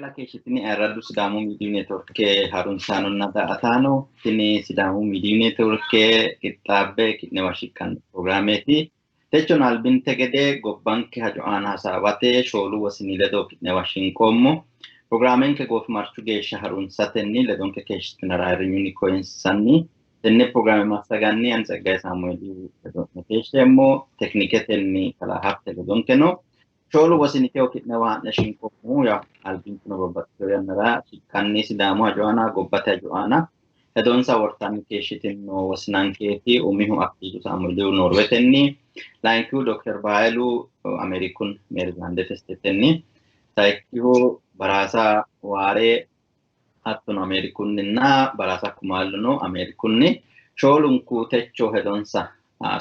Keerella keeshshitini ayirraddu Sidaamu Miidiyu Neetworke harunsaanonna daa"ataano, tini Sidaamu Miidiyu Neetworke qixxaabbe ki'newa shiqqanno pirogiraameeti. Techono albinte gede gobbanke hajo aana hasaawate shoolu wosini ledo ki'newa shinqoommo. Pirogiraamenke goofimarchu geeshsha harunsatenni ledonke keeshshitinara ayirrinyunni koyinsanni. Tenne pirogiraame massaganni ani Tsaggaye Saamueeli ledo'ne keeshsheemmo. Tekniketenni kalaa Habte ledonke no. Shoolu wosini keo ki'newa haa'ne shinqoommohu yaw albintino babbaxxitino yannara shiqqanni Sidaamu hajo aana gobbate hajo aana hedonsa wortanni keeshshitino wosinankeeti. Umihu Aklilu Saamueelihu Noorwetenni, layinkihu Dokter Bayilu Ameerikun Meerilaandete Isteetenni, sayikkihu Baraasa Waare hattono Ameerikunninna Baraasa Kumaalluno Ameerikunni. Shoolunku techo hedonsa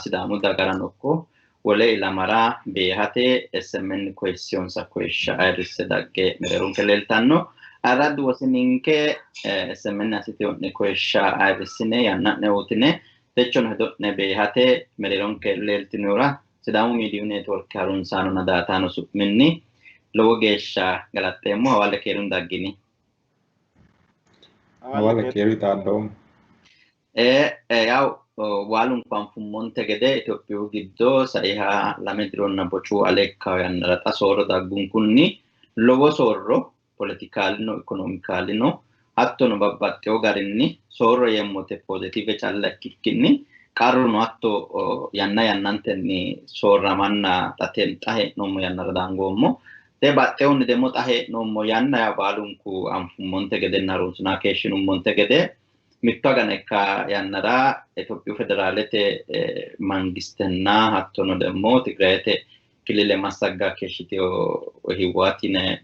Sidaamu dagarano ikko wole ilamara beehate SMN koyissiyonsa koyishsha ayirrisse dagge mereeronke leeltanno. Ayirraddu wosininke SMN assiteyo'ne koyishsha ayirrissine yanna'ne uyitine techono hedo'ne beehate mereeronke leeltinohura Sidaamu Miidiyu Neetworke harunsaanonna daa''ataano su'minni lowo geeshsha galaxxeemmo. Hawalle keerunni daggini. Hawalle keeru xaaddoommo. Yaw baalunku anfummonte gede Itophiyu giddo saiha 2 dironna bocu ale ikkawo yannara xa soorro daggunkunni lowo soorro politikaalino ikonomikaalino hattono babbaxxewo garinni soorro yeemmote pozitiive calla ikkikkinni qarruno hatto yanna yannantenni soorramanna xa hee'noommo yannara dangoommo. Te baxxehunni demo xa hee'noommo yanna yaa baalunku anfummonte gedenna harunsina keeshshinummonte gede mitto agana ikka yannara Itophiyu federaalete mangistenna hattono demmo Tigrayete kilile massagga keeshshitewo Hiwwaati yine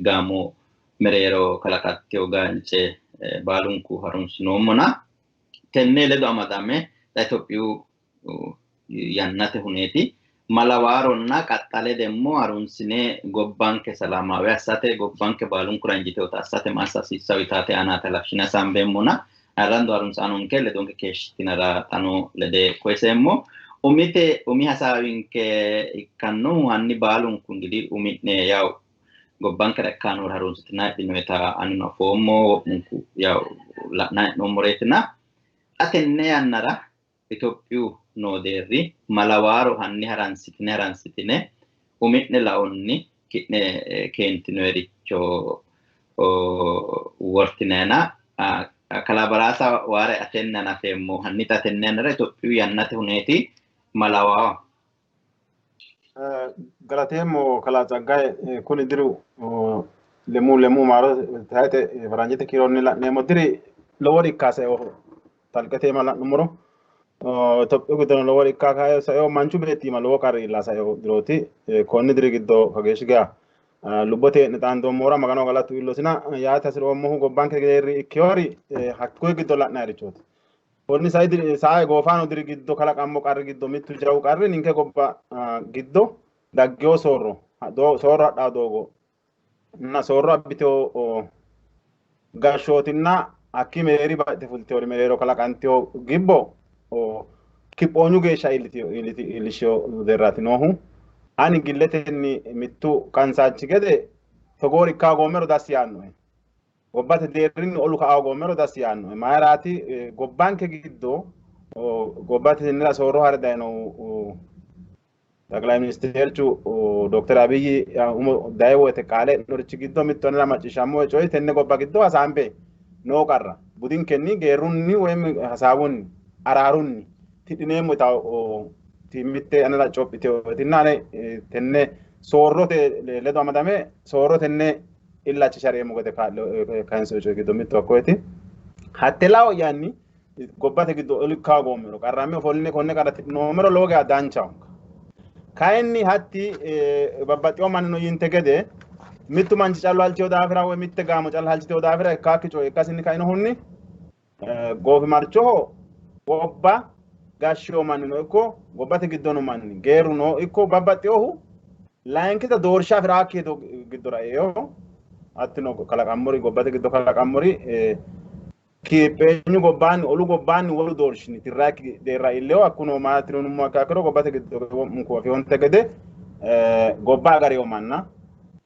gaamo mereero kalaqattewo gaance baalunku harunsinoommona tenne ledo amadame xa Itophiyu yannate huneeti malawaaronna qaxxale demmo harunsine gobbanke salaamaawe assate gobbanke baalunkura injiteewota assate ma assa hasiissawo yitaate aanaati halashshine hasaambeemmona ayirrandu harunsaanonke ledonke keeshshitinara xano lede koyiseemmo. Umite umi hasaawinke ikkannohu hanni baalunku ingidi umi'ne yaw gobbankera ikkanore harunsitinanni heedhinoyita anino afoommo wo'munku yaw la'nanni hee'noommoreetina xa tenne yannara Itophiyu noo deerri malawaaro hanni haransitine haransitine umi'ne laonni ki'ne keentinoyericho wortinayina kalaa Baraasa Waare atenne hanafeemmo hanni xa tenne yannara Itophiyu yannate huneeti malawaawa. Galateemmo kalaa Tsaggaye, kuni diru lemu lemu maaro tayxe faranjete kiironni la'neemmo diri lowori ikka saeoho kalqete iima la'nummoro Itophiyu giddono lowori ikka saeho manchu beetti iima lowo qarri iilla saeho dirooti. Konni diri giddo kageeshshi geya lubbote hee'ne xaandoommohura Magano galatu iillosina yaate hasi'roommohu gobbanke geerri ikkewori hakkuyi giddo la'nayirichooti. Konni sai diri sai goofano diri giddo kalaqammo qarri giddo mittu jawu qarri ninke gobba giddo daggewo soorro soorro hadhawo doogo na soorro abbitewo gashshootinna hakki mereeri baxxite fulteewori mereero kalaqantewo gibbo kiphoonyu geeshsha iillishshewo deerraati noohu. Ani gilletenni mittu qansaanchi gede togoori ikka hoogoommero dassi yaannoe. Gobbate deerrinni olu ka'a hoogoommero dassi yaannoe. Mayiraati gobbanke giddo gobbate tennera soorro ha're dayinohu ጠቅላይ ሚኒስቴርቹ ዶክተር አብይ umo dayi woyte qaale e'norichi giddo mittu anera macciishshammo coyi tenne gobba giddo hasaambe noo qarra budinkenni geerrunni woyim hasaawunni araarunni tidhineemmo yitawo mitte anera cophitewotinna ane tenne soorrote ledo amadame soorro tenne illachishareemmo gede kayinsoonni coyi giddo mittu hakkoyeti. Hatte lao'yanni gobbate giddo olu ikka hoogoommero qarramme ofolline konne qarra tidhinoommero lowo geya danchaho. Kayinni hatti babbaxxewo mannino yinte gede mittu manchi callu halchewo daafira woy mitte gaamo calla halchitewo daafira ikkaakki coye ikkasinni kainohunni goofimarchoho gobba gashshewo mannino ikko gobbate giddono manni geerruno ikko babbaxxewohu layinkita doorsha afi'raakki hedo giddora eeho. Hattino kalaqammori gobbate giddo kalaqammori kipheenyu gobbaanni olu gobbaanni wolu doorshinni tirraakki deerra iillewo. Hakkuno maati yinummoha ikkiha ikkiro gobbate giddo wo'munku afihonte gede gobba agarewo manna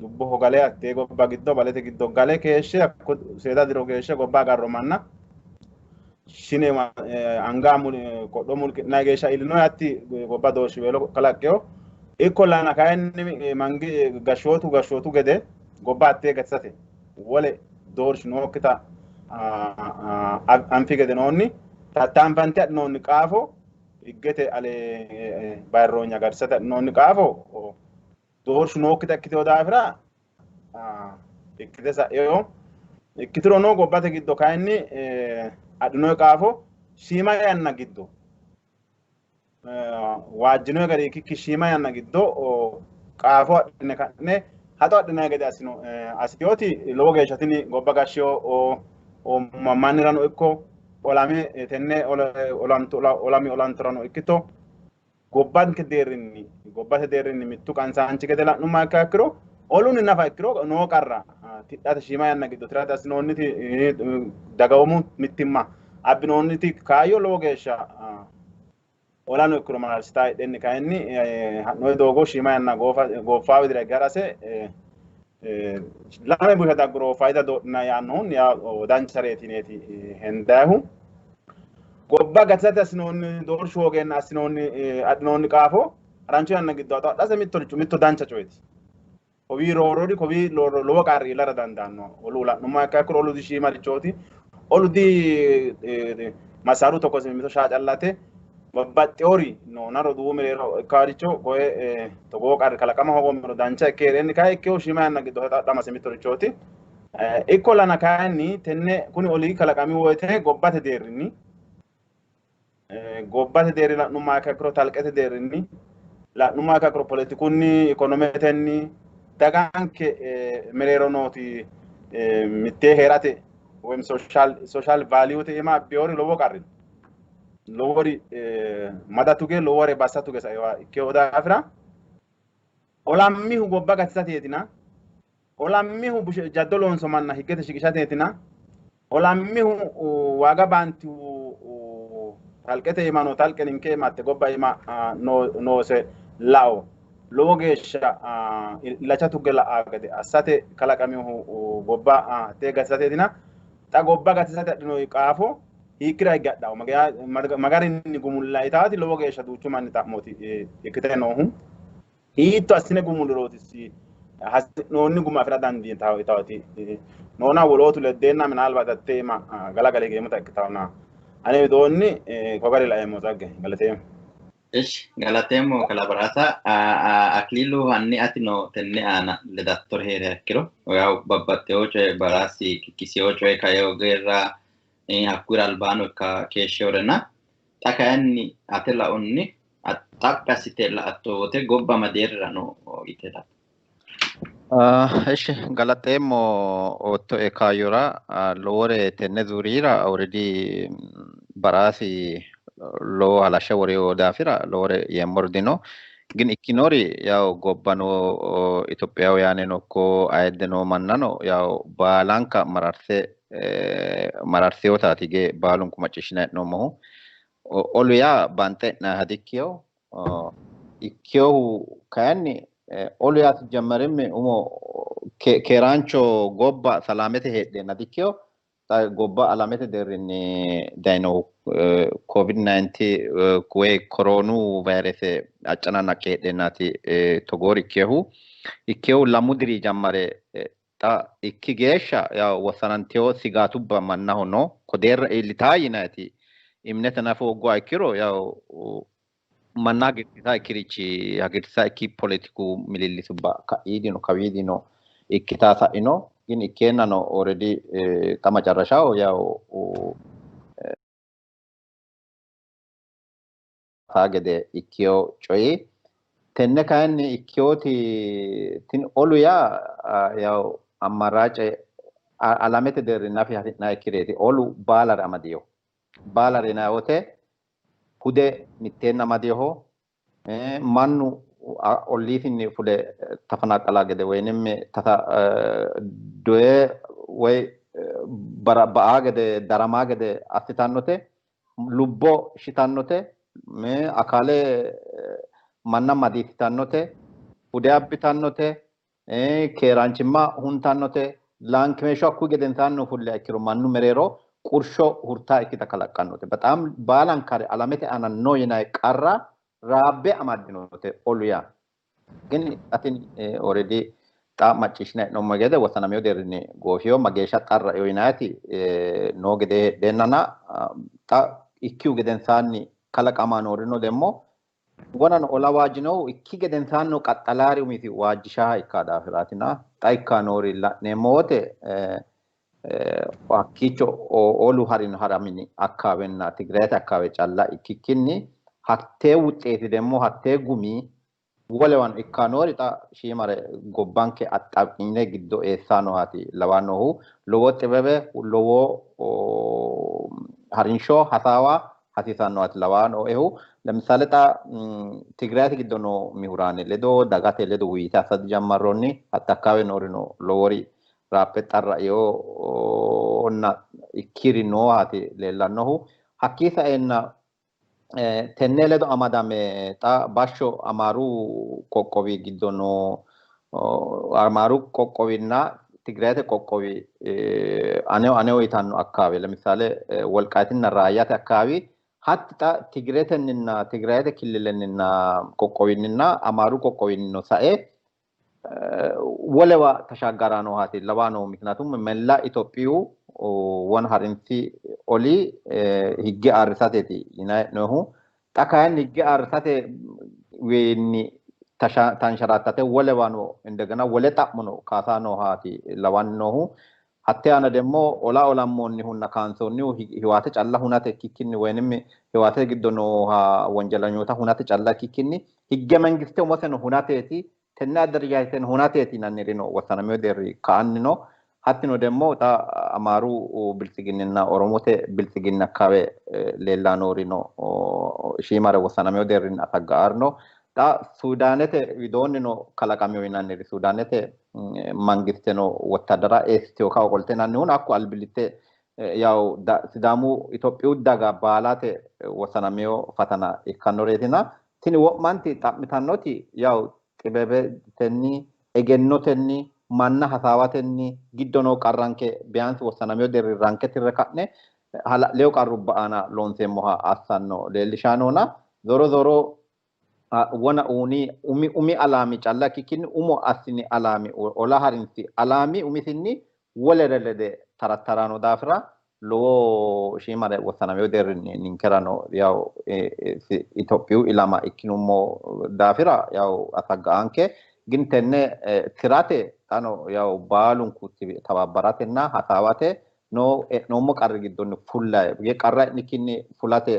Dubboho gale hattee gobba giddo balete giddo gale keeshshe hakko seeda diro keeshshe gobba agarro manna shine anga qodho mulqi'nayi geeshsha iillino hatti gobba doorshiweelo kalaqqeyo. Ikkollana kayinni mangi gashshootu gashshootu gede gobba hattee gatisate wole doorshi nookkita anfi gedenoonni tattaanfante adhinoonni qaafo higgete ale bayirroonya agarsate adhinoonni qaafo doorshu nookkita ikkiteyo daafira ikkite sa'eyo. Ikkitirono gobbate giddo kayinni adhinoyi qaafo shiima yanna giddo waajjinoyi gari ikkikki shiima yanna giddo qaafo adhine ka'ne haxo adhinayi gede assino assiteyooti lowo geeshsha tini gobba gashsheyo mannirano ikko olame tenne olami olantorano ikkito gobbanke deerrinni gobbate deerrinni mittu qansaanchi gede la'nummoha ikkiha ikkiro olunni nafa ikkiro noo qarra tidhate shiima yanna giddo tirate assinoonniti dagoomu mittimma abbinoonniti kaayyo lowo geeshsha olano ikkiro mararsitaa heedhenni kayinni ha'noyi doogo shiima yanna gooffaa widira higge harase lame busha dagguro fayda doodhina yaannohunni danchareeti yineeti hendayihu. Gobba gatisate assinoonni doorshu hoogeenna assinoonni adhinoonni qaafo harancho yanna giddo haxo adhase mittoricho mitto dancha coyeeti. Kowii roorori kowii lowo qarri iillara dandaanno. Olu la'nummoha ikkiha ikkiro olu dishiimarichooti. Olu di masaaru tokkosi mito shaa callate babbaxxewori noona roduuwu mereero ikkaaricho koye togoo qarri kalaqama hoogoommero dancha ikke hee'renni kayi ikkehu shiima yanna giddo adhamase mittorichooti. Ikkollana kayinni tenne kuni oli kalaqami woyite gobbate deerrinni gobbate deerri la'nummoha ikkiha ikkiro talqete deerrinni la'nummoha ikkiha ikkiro poletikunni ikonometenni daganke mereero nooti mittee heerate woyim social value te iima abbewori lowo qarri lowori mada tuge lowore bassa tuge saewa ikkeho daafira olammihu gobba gatisateetina olammihu jaddo loonso manna higgete shiqishateetina olammihu waaga baantihu talqete iima noo talqe ninke iima hatte gobba iima noose lao lowo geeshsha illacha tugge la'a gede assate kalaqamihu gobba hattee gatisateetina xa gobba gatisate adhinoyi qaafo hiikkira higge adhawo magarinni gumulla yitaati lowo geeshsha duuchu manni xa'mooti ikkite noohu. Hiitto assine gumullirooti hasi'noonni guma afira dandiitawo yitaati noona wolootu leddeenna minaalbaati hattee iima galagale higeemmota ikkitawona ane widoonni ko gari laeemmo tsagge galateemmo. Ishi galateemmo kalaa Baraasa. Akililu hanni atino tenne aana ledattore heeriha ikkiro yaw babbaxxewo coye Baraasi kikkisewo coye kaewo geerra hakkuyira albaano ikka keeshsheworena xa kayinni ate laonni xaphi assite la''atto wote gobba ma deerrira no yite hedatto? Ishi galaxeemmo oottoe kaayyora lowore tenne zuurira already Baraasi lowo halashshe worewo daafira lowore yeemmori dino. Gin ikkinori yaw gobbano Itophiyawuyaaneno ikko ayidde noo mannano yaw baalanka mararse mararseyotaati ge baalunku macciishshinanni hee'noommohu. Olu yaa banxe e'nanniha dikkiyo. Ikkiyohu kayinni olu yaa sijjammaremme umo keeraancho gobba salaamete heedheenna dikkiyo. Xa gobba alamete deerrinni dayinohu COVID-19 woy koroonu vayirese accananna naqqe heedheennaati togoori ikkiyohu. Ikkiyohu lamu diri jammare xa ikki geeshsha yaw wossananteyo sigaatubba mannaho no. Ko deerra iillitaa yinayiti imnete nafa hoogguha ikkiro yaw manna hagiirsiisaa ikkirichi hagiirsiisaa ikki poletiku milillisubba ka'iidino kawiidino ikkitaa sa'ino. Gin ikkeennano already xa macarrashaho yaw taa gede ikkiyo coyi. Tenne kayinni ikkiyoti tini olu yaa yaw ammaraace alamete deerrinni nafi hasi'nanni ikkireeti. Olu baalare amadiyo. Baalare yinanni wote hude mitteenni amadiyoho. Mannu olliisinni fule tafanaqala gede woyinim tata doye woy ba'a gede daramaa gede assitannote. Lubbo shitannote. Akaale manna madiissitannote. Hude abbitannote. Keeraanchimma huntannote. Laankimeeshsho hakkuyi gedensaanni fulliha ikkiro mannu mereero qursho hurtaa ikkita kalaqqannote. Bexaam baalankare alamete aana no yinanni qarra raabbe amaddinote olu yaa. ግን atin already xa macciishshinayi hee'noommo gede wossanameyo deerrinni goofiyo mageeshsha xarra'eyo yinayiti noo gede heedheennana xa ikkihu gedensaanni kalaqama noorino demmo wonano ola waajjinohu ikki gedensaanni qaxxalaari umisi waajjishaha ikka daafiraatina xa ikka noori la'neemmo wote hakkiicho olu harino haramini akkaawenna Tigirayete akkaawe calla ikkikkinni hattee wuxxeeti demmo hattee gumi wolewano ikka noori xa shiimare gobbanke axxaqine giddo eessaa noohaati lawannohu lowo xibebe lowo harinsho hasaawa hasiisannohaati lawannoehu. ለምሳሌ xa Tigirayete giddo noo mihuraane ledo dagate ledo wuyyite assa dijammarroonni hatte akkaawe noorino lowori raappe xarra'eyoonna ikkiri noohaati leellannohu. Hakkii saenna tenne ledo amadame xa bashsho Amaaru qoqqowi giddo noo Amaaru qoqqowinna Tigirayete qoqqowi aneho aneho yitanno akkaawe ለምሳሌ Wolqaayitinna Raayyate akkaawi hatti xa Tigiretenninna Tigirayete killilenninna qoqqowinninna Amaaru qoqqowinnino sae wolewa tashaggara noohaati lawannohu. ምክንያቱም መላ Itophiyu wona harinsi oli higge ayirrisateeti yinayi hee'noyihu. Xa kayinni higge ayirrisate wiinni tansharattate wolewano indegena wole xa'mono kaasa noohaati lawanni noohu. Hatte aana demmo ola olammoonnihunna kaansoonnihu hiwaate calla hunate ikkikkinni woyinim hiwaate giddo nooha wonjalanyoota hunate calla ikkikkinni higge mangiste umoseno hunateeti tenne adderajajeteno hunateeti yinannirino wossanameyo deerri ka'anni no. Hattino demmo xa Amaaru biltsiginninna Oromote biltsiginni akkaawe leellaa noorino shiimare wossanameyo deerrinni asagga'aarino. Xa Suudaanete widoonnino kalaqameyo yinanniri Suudaanete mangisteno wottadara eessiteyo kawa qolte yinannihuna hakku albillitte yawu Sidaamu Itophiyu daga baalate wossanameyo fatana ikkannoreetina tini wo'manti xa'mitannoti yawu xibebetenni egennotenni manna hasaawatenni giddo noo qarranke biyaansi wossanameyo deerri ranke tirre ka'ne hala'leyo qarrubba aana loonseemmoha assanno leellishaanona zoro zoro wona uni umi umi alaami calla ikkikkinni umo assini alaami ola harinsi alaami umisinni wolere lede tarattarano daafira lowo shiimare wossanameyo deerrinni ninkerano yawu Itophiyu ilama ikkinummo daafira yawu asagga'anke ግን tenne tirate xano yawu baalunku tababbaratenna hasaawate noo e'noommo qarri giddonni fullayi qarra e'nikkinni fulate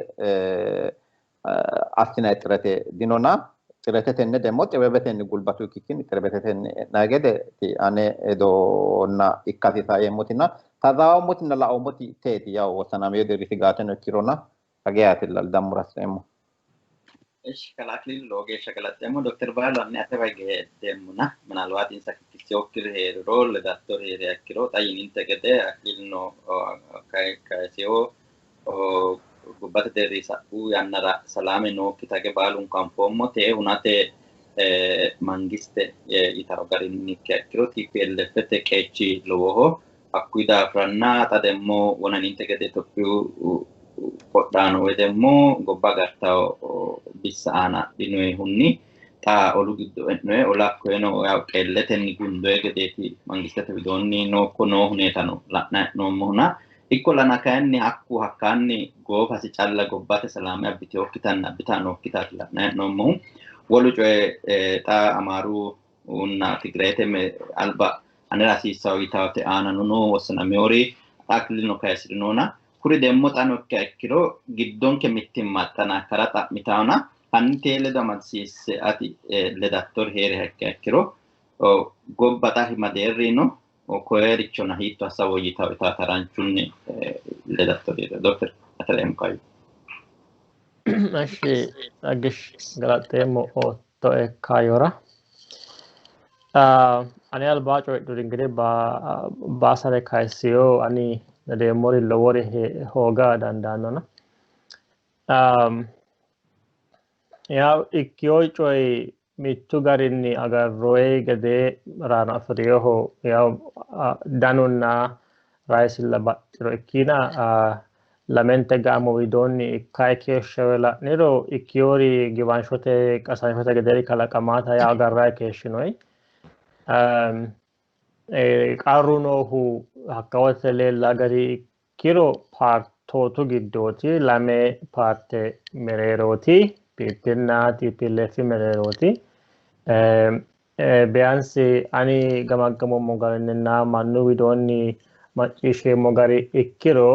assinayi xirete dinona xiretetenni demmo xibebetenni gulbatu ikkikkinni xirebetetenni e'nayi gede ane hedonna ikkasi saeemmotinna tazaawammotinna laoommoti teeti yawu wossanameyo deerri sigaateno ikkirona kageyaatilla dammura hasi'reemmo. እሺ kalaklilu lowo geeshsha galaxxeemmo dokter Baalu anne atewa hige heedheemmona ምናልባት insa kikkisewokiri heeriro ledattori heeriha ikkiro xa yininte gede Akliluno kayisewo gobbate deerri sa'u yannara salaame nookkita hige baalunku anfoommo tee hunate mangiste yitawo garinni ikkiha ikkiro TPLFte qeechi lowoho. Hakkuyi daafiranna xa demmo wonaninte gede Itophiyu qodhaano woyi demmo gobba agartawo bissa aana adhinoyihunni xa olu giddo e'noye ola hakkoyeno yawu qeelletenni gundoye gedeeti mangistete widoonni nookko noo huneetano la'nayi hee'noommohuna. Ikkollana kayinni hakku hakkaanni goofasi calla gobbate salaame abbitewokkitanna abbitaa nookkitaati la'nayi hee'noommohu. Wolu coyi xa Amaarunna Tigirayete alba anera hasiissawo yitawote aanano noo wossanamewori xa Akliluno kayisirinona kuri demmo xano ikkiha ikkiro giddonke mittimma xanakkara xa'mitawona hanni tee ledo amadisiisse ati ledattori heeriha ikkiha ikkiro gobba xa hima deerrino koyeerichona hiitto assa woyyitawo yitawo taranchunni ledattori heeriha dokter atere kaayyo. እሺ ጸግሽ galaxxeemmo oottoe kaayyora. Ane alba coyidhuri እንግዲህ baasare kayisiyo ani ledeemmori lowori hooga dandaannona. Yaw ikkiyo coyi mittu garinni agarroyi gede raano afi'rinoho yaw danunna raisilla baxxiro ikkina lamente gaamo widoonni ikkayi keeshshewe la'niro ikkiyori giwanshote qasanshote gederi kalaqamaata yaa agarrayi keeshshinoyi. Qarru noohu hakkawote leella gari ikkiro paartootu giddooti, lame paarte mereerooti, PPnna TPLF mereerooti. Biyaansi ani gamaggamommo garinninna mannu widoonni macciishsheemmo gari ikkiro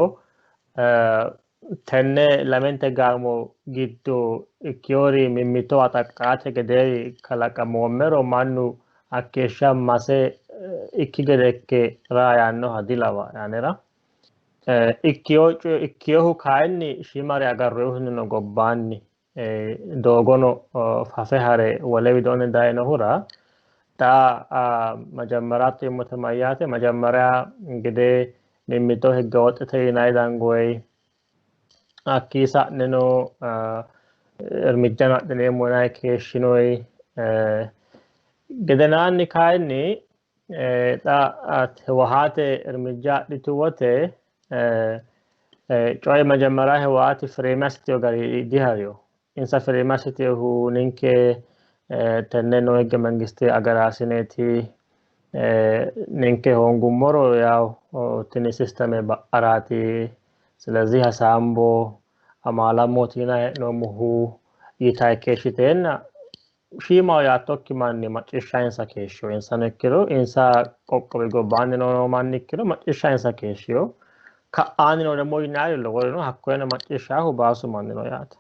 tenne lamente gaamo giddo ikkiyori mimmito axaqqaate gedeeri kalaqamoommero mannu hakkeeshsha mase ikki gede ikke raayannoha dilawa anera. Ikkiyohu kayinni shiimare agarroyihunnino gobbaanni doogono fafe hare wole widoonni dayinohura xa majammara yimmote mayyaate majammara gede mimmito higge woxxite yinayi dangoyi hakkii sa'neno irmijjano adhineemmo yinayi keeshshinoyi gedenaanni kayinni xa Hiwahaate irmijja adhitu wote coyi majammara Hiwahaati fireeme assiteyo gari dihariyo. Insa fireeme assiteyohu ninke tenne noo higge mangiste agaraasineeti, ninke hoongummoro yaw tini sisteme ba'araati, ስለዚህ hasaambo amaalammooti yinayi hee'noommohu yitayi keeshshiteenna shiimaho yaattokki manni macciishsha insa keeshshiyo. Insano ikkiro insa qoqqowi gobbaanni noo manni ikkiro macciishsha insa keeshshiyo. Ka'aanni noo ደግሞ yinaayiri lowori no, hakkoyeno macciishshaahu baasu manni no yaate.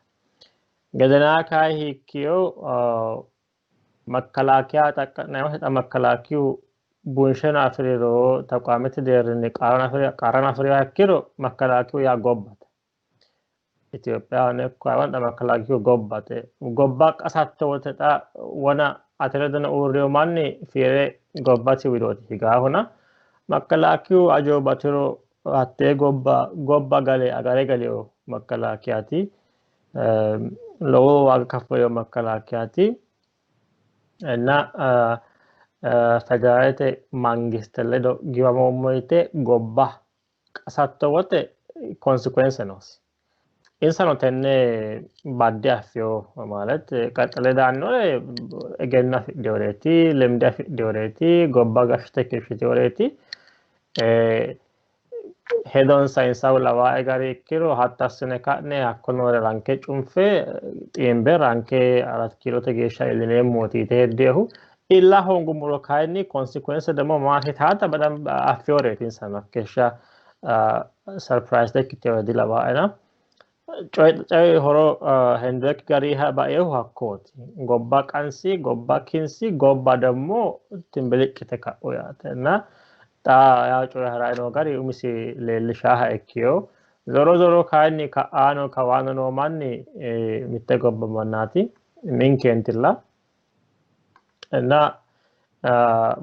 Gedenaa kayi hiikkiyo makkalakiya xaqqa'nayi xa makkalakiyu bunsheno afiriro taqwaamete deerrinni qarrano afiriha ikkiro makkalakiyu yaa gobbate. Itophiyahono ikko ayiwano xa makkalakiyu gobbate. Gobba qasatto wote xa wona ate ledono uurriyo manni fiire gobbate widooti higaahuna makkalakiyu ajo batiro hattee gobba gobba gale agare galeyo makkalakiyaati. Lowo waaga kaffaleyo makkalakiyaati. እና federaalete mangiste ledo giwamoommo yite gobba qasatto wote konsekwense noosi. Insano tenne badde affeyo ማለት qaxxale daannore egenno afidhiyoreeti, lemde afidhiyoreeti, gobba gashshite keeshshiteyoreeti. Hedonsa insahu lawaae gari ikkiro hatto assine ka'ne hakko noore ranke cunfe xiimbe ranke 4 kiilote geeshsha iillineemmooti yite heddeehu. Illa hoongummoro kayinni konsekwense ደግሞ maati taata በደንብ affiyoreeti insano hakkeeshsha surprise ikkiteyo dilawaena. Coyi horo hendoyikki gariha baeehu hakkooti. Gobba qansi, gobba kinsi, gobba ደግሞ timbiliqqite ka'u yaate. እና xa yaa coyi harayi noo gari umisi leellishaaha ikkiyo. Zoro zoro kayinni ka'aano kawaano noo manni mitte gobba mannaati ninkeentilla. እና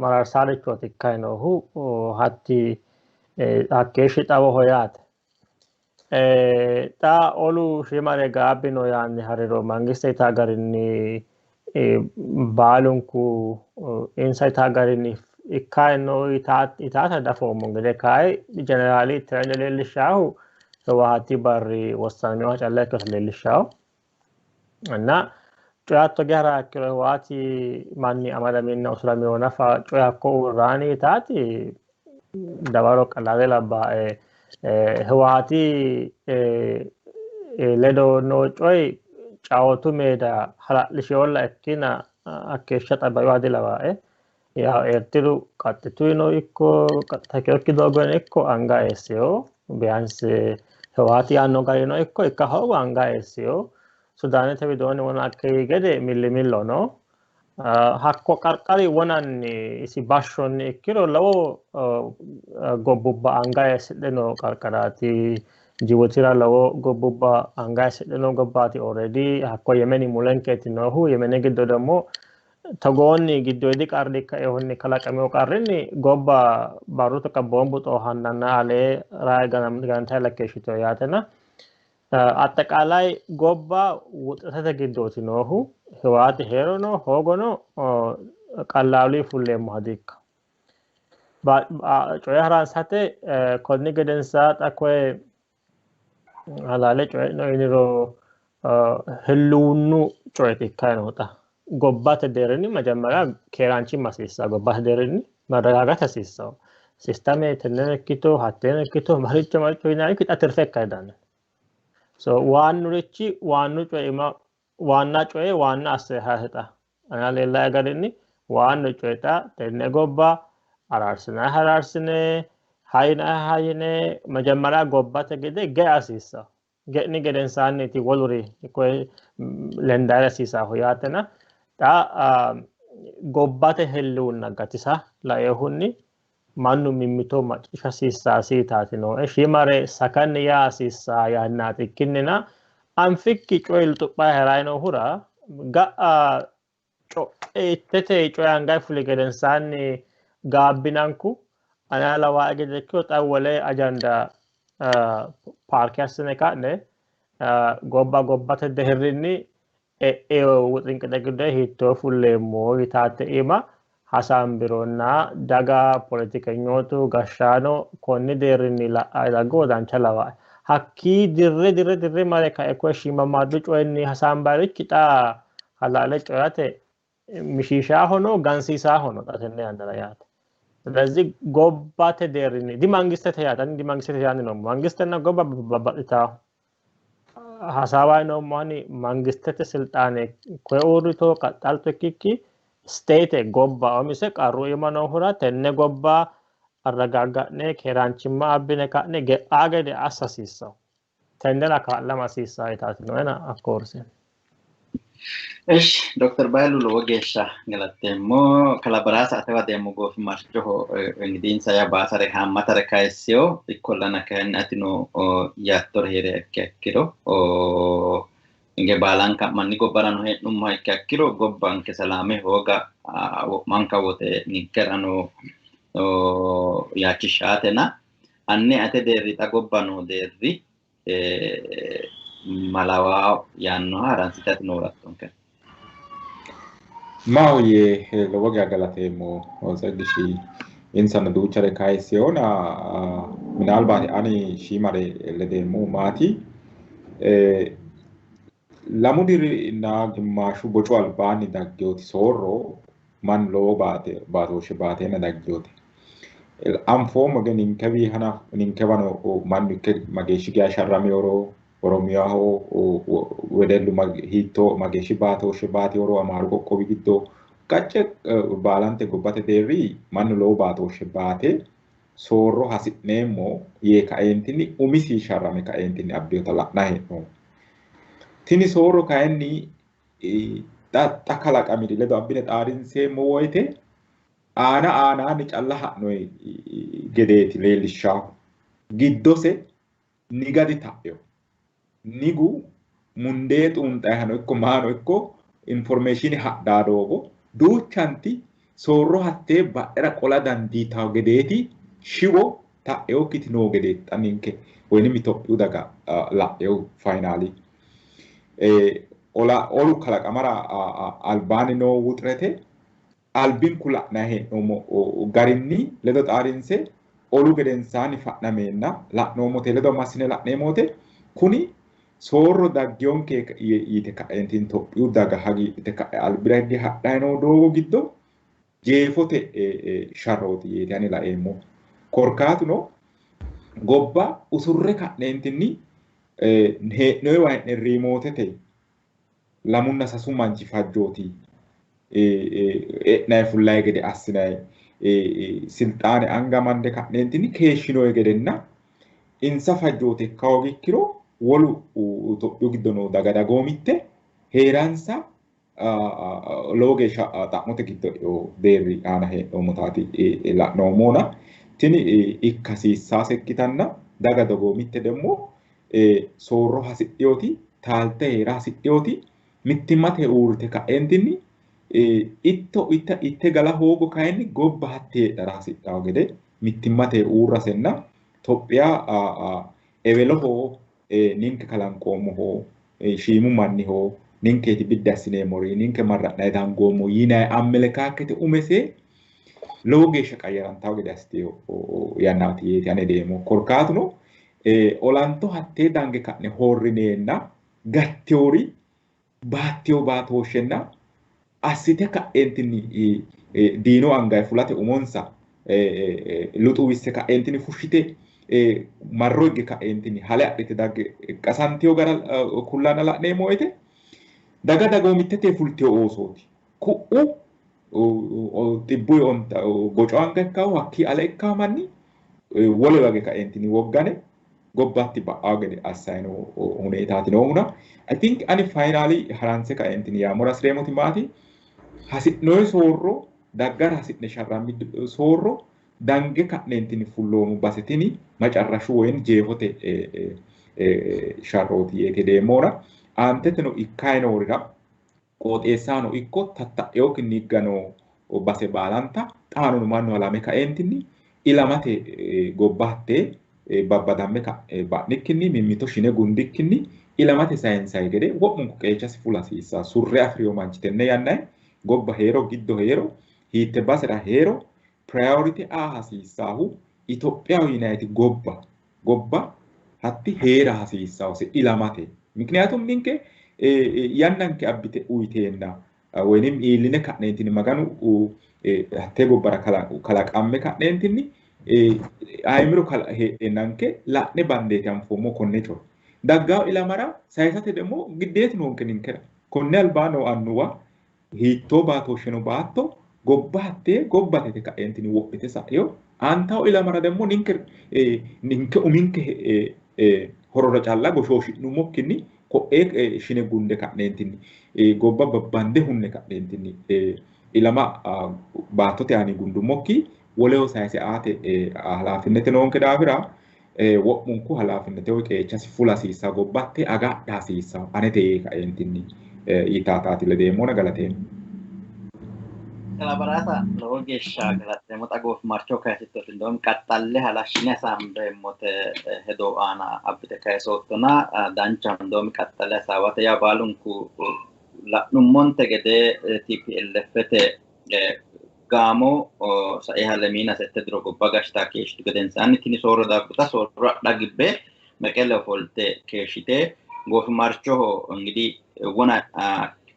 mararsaarichooti ikkayi noohu hatti hakkeeshshi xawoho yaate. Xa olu shiimare gaabbino yaanni hariro mangiste yitaa garinni baalunku insa yitaa garinni ikkayi no yitaata dafoommo gede kayi jeneraali tirende leellishaahu Hiwahaati barri wossaninoha calla ikkinota leellishaahu. እና coyi hatto geha ikkiro Hiwahaati manni amadaminna usuramino nafa coyi hakko uurraani yitaati dawaro qallaale labbaae. Hiwahaati ledo noo coyi caawootu meeda hala'lisheyolla ikkina hakkeeshsha xabbayoha dilawaae. Yaw Eertiru qaxxituyino ikko qaxxitakeyokki doogono ikko anga eessiyo biyaansi Hiwahaati yaanno garino ikko ikka hoogo anga eessiyo. Sudaanete widoonni wona hakkeyi gede millimillo no. Hakko qarqari wonanni isi bashshonni ikkiro lowo gobbubba anga eessidhe noo qarqaraati. Jibutira lowo gobbubba anga eessidhe noo gobbaati already. Hakko Yemeni mulenkeeti noohu. Yemeni giddo ደግሞ togoonni giddoyidi qarri kaehunni kalaqamino qarrinni gobba barru toqa boombu xoohannanna alee rayi gantayi lakkeeshshiteyo yaatena. አጠቃላይ gobba wuxetete giddooti noohu. Hiwaati heerono hoogono qallaalu fulleemmoha diikka. Coye haransate konni gedensaa xa koye halaale coye'no yiniro hilluunnu coyeeti ikkayi noota. Gobbate deerrinni መጀመሪያ keeraanchimma hasiissaa gobbate deerrinni መረጋጋት hasiissawo. Sistame tenneno ikkito hatteeno ikkito maricho maricho yinanni xa tirfe ikka dandaanno. So waannurichi waannu coye ima waanna coye waanna asse hayixa. Ana leellae garinni waannu coye xa tenne gobba araarsinayi araarsine hayinayi hayine መጀመሪያ gobbate gede ge'a hasiissawo. Ge'ni gedensaanniiti woluri koye lendaari hasiisaahu yaatena xa gobbate hilluunna gatisa laeehunni mannu mimmito macciishsha hasiissaasi yitaati nooe. Shiimare sakanni yaa hasiissaa yannaati ikkinnina anfikki coyi luxuphayi herayi noohura ga'a co'ittete coyi angayi fuli gedensaanni gaabbinanku ane lawaae gede ikkiro xa wole ajanda paarke assine ka'ne gobba gobbate deerrinni e'eo wuxinqite giddo hiittoo fulleemmo yitaate iima hasaambironna daga poletikenyootu gashshaano konni deerrinni la'a daggo dancha lawaae. Hakkii dirre dirre dirre mare kae koye shiimamaaddu coyinni hasaambaarichi xa halaale coyate mishiishaahono gansiisaahono xa tenne yannara yaate. ስለዚህ gobbate deerrinni dimangistete yaate ani dimangistete yaanni noommo. Mangistenna gobba babbaxxitawo. Hasaawayi noommo ani mangistete silxaane koye uurrito qaxxalto ikkikki state gobba umise qarru iima noohura tenne gobba arragagga'ne keeraanchimma abbine ka'ne ge'aa gede assa hasiissawo. Tennera kaa'lama hasiissawo yitaati nooena of course. እሺ ዶክተር ባይሉ lowo geeshsha galateemmo kalabaraasa atewa deemmo goofimarchoho ingidiinsa yaa baasare haammatare kayisseyo ikkollana kayinni atino yaattore heeriha ikkiha ikkiro inge baalanka manni gobbarano hee'nummoha ikkiha ikkiro gobbanke salaame hooga wo'manka wote ninkerano yaachishshaatena anne ate deerri xa gobba noo deerri malawaa yaannoha haransite atino worattonke. Maahoyye lowo geya galateemmo Tsegishi insano duuchare kayisseyona minaalbaati ani shiimare ledeemmo maati lamu dirinna gimmaashu bocu albaanni daggeoti soorro mannu lowo baatooshshe baateenna daggeoti. Anfoommo ge ninkewii ninkewano mannu ikke mageeshshi geya sharrameyoro Oromiyaho wedellu hiittoo mageeshshi baatooshshe baateyoro Amaaru qoqqowi giddo qacce baalante gobbate deerri mannu lowo baatooshshe baate soorro hasi'neemmo yee kaeentinni umisi sharrame kaeentinni abbeyota la'nayi hee'noommo. Tini soorro kayinni xa kalaqamiri ledo abbine xaadinseemmo woyite aana aanaanni calla ha'noyi gedeeti leellishshaahu. Giddose niga dita'eyo. Nigu mundee xuunxayihano ikko maano ikko informeeshiini hadhaa doogo duuchanti soorro hattee badhera qola dandiitawo gedeeti shiwo ta'eyokkiti noo gedeeti xa ninke woyinim Itophiyu daga la'eyo fayinaali. Olu kalaqamara albaanni noo wuxirete albinku la'nayi hee'noommo garinni ledo xaadinse olu gedensaanni fa'nameenna la'noommote ledo massine la'neemmote kuni soorro daggeyonke yite ka'eentinni Itophiyu daga hagiidhite ka'e albira higge hadhayi noo doogo giddo jeefote sharrooti yeeti ani laeemmo. Korkaatuno gobba usurre ka'neentinni hee'noyiwa hee'ne riimootete lamunna sasu manchi fajjooti e'nayi fullayi gede assinayi silxaane anga mande ka'neentinni keeshshinoyi gedenna insa fajjooti ikka hoogikkiro wolu Itophiyu giddo noo daga dagoomitte heeransa lowo geeshsha xa'mote giddo deerri aana hee'noommotaati la'noommona tini ikka hasiissaase ikkitanna daga dagoomitte demmo soorro hasidheyoti taalte heera hasidheyoti mittimmate uurrite ka'eentinni itto itte gala hoogo kayinni gobba hatte heedhara hasidhawo gede mittimmate uurrasenna Tophiya eweloho ninke kalanqoommoho shiimu manniho Ninkeeti biddi assineemmori ninke marra'nayi dangoommo yinayi ammelekaakkete umese lowo geeshsha qayyarantawo gede assiteyo yannaati yeeti ane deemmo. Korkaatuno olanto hattee dange ka'ne horrineenna gatteori baatteyo baatooshshenna assite ka'eentinni diino angayi fulate umonsa luxuwisse ka'eentinni fushshite marro higge ka'eentinni hale adhite dagge qasanteyo gara kullanna la'neemmo woyite daga dagoomittete fulteyo oosooti. Ku'u xibbuyi goco anga ikkawo hakkii ale ikkawo manni wolewa hige ka'eentinni woggane gobbatti ba'awo gede assayi noo huneetaati noohuna. I think ani finally haranse ka'eentinni yaammora hasireemmoti maati? Hasi'noyi soorro daggara hasi'ne sharrammi soorro dange ka'neentinni fulloommo base tini macarrashu woyim jeefote sharrooti yee hedeemmona. Aanteteno ikkayi noorira qooxeessahono ikko tatta'eyokkinni higga noo base baalanta xaanono mannu halame kaeentinni ilamate gobba hattee babbadamme ba'nikkinni mimmito shine gundikkinni ilamate sayinsayi gede wo'munku qeechasi fula hasiissaa. Surre afiriyo manchi tenne yannayi gobba heero giddo heero hiitte basera heero priority aa hasiissaahu Itophiyaho yinayiti gobba gobba hatti heera hasiissaose ilamate. Mikniyaatum ninke yannanke abbite uyiteenna woynim iilline ka'neentinni Maganu hattee gobbara kalaqamme ka'neentinni ayimiro heedheennanke la'ne bandeeti anfoommo konne coye. Daggawo ilamara sayisate demmo giddeeti noonke ninkera. Konne albaa noo annuwa hiittoo baatooshsheno baatto gobba hattee gobbate yite ka'eentinni wodhite sa'eyo. Aantawo ilamara demmo ninke ninke uminke horora calla goshooshi'nummokkinni ko'ee shine gunde ka'neentinni gobba babbande hunne ka'neentinni ilama baattote aani gundummokki woleho sayise aate halaafinnete noonke daafira wo'munku halaafinnete woy qeechasi fula hasiissaa gobbatte agadha hasiissaa anete yee kaeentinni yitaataati ledeemmona galateemmo. Kalaa Baraasa lowo geeshsha galateemmo. Xa goofimarcho kayisittooti indoom qaxxalle halashshine hasaambeemmote hedo aana abbite kayisoottona dancha indoomi qaxxalle hasaawate yaa baalunku la'nummonte gede TPLFte gaamo saiha lemiina sette diro gobba gashshitaa keeshshitu gedensaanni tini soorro dagguta soorro adha gibbe Meqele ofolte keeshshite goofimarchoho ingidihi wona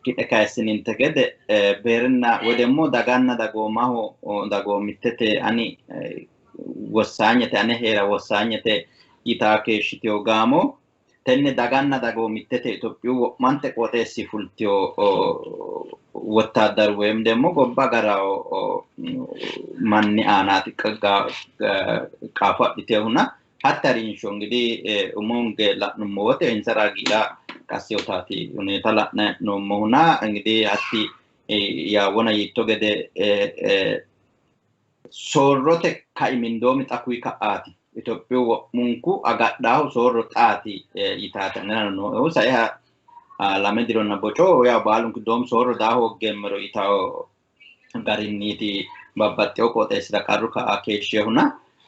ki'ne kayissininte gede beerinna woy demmo daganna dagoomaho dagoomittete ani wossaanyete ane heera wossaanyete yitaa keeshshiteyo gaamo tenne daganna dagoomittete Itophiyu wo'mante qooxeessi fultiyo wottaaddaru woyim demmo gobba garawo manni aanaati qaafo adhitehuna hatta harinsho ingidihi umonge la'nummo wote insara giira qasseyotaati huneeta la'nayi hee'noommohuna ingidihi hatti yaa wona yiitto gede soorrote kaimi indoomi xa kuyi ka'aati. Itophiyu wo'munku agadhaahu soorro xaati yitaate anerano nooehu saiha lame dironna boco yaa baalunku doom soorro daa hooggeemmero yitawo garinniiti babbaxxeyo qooxeessira qarru ka'a keeshshehuna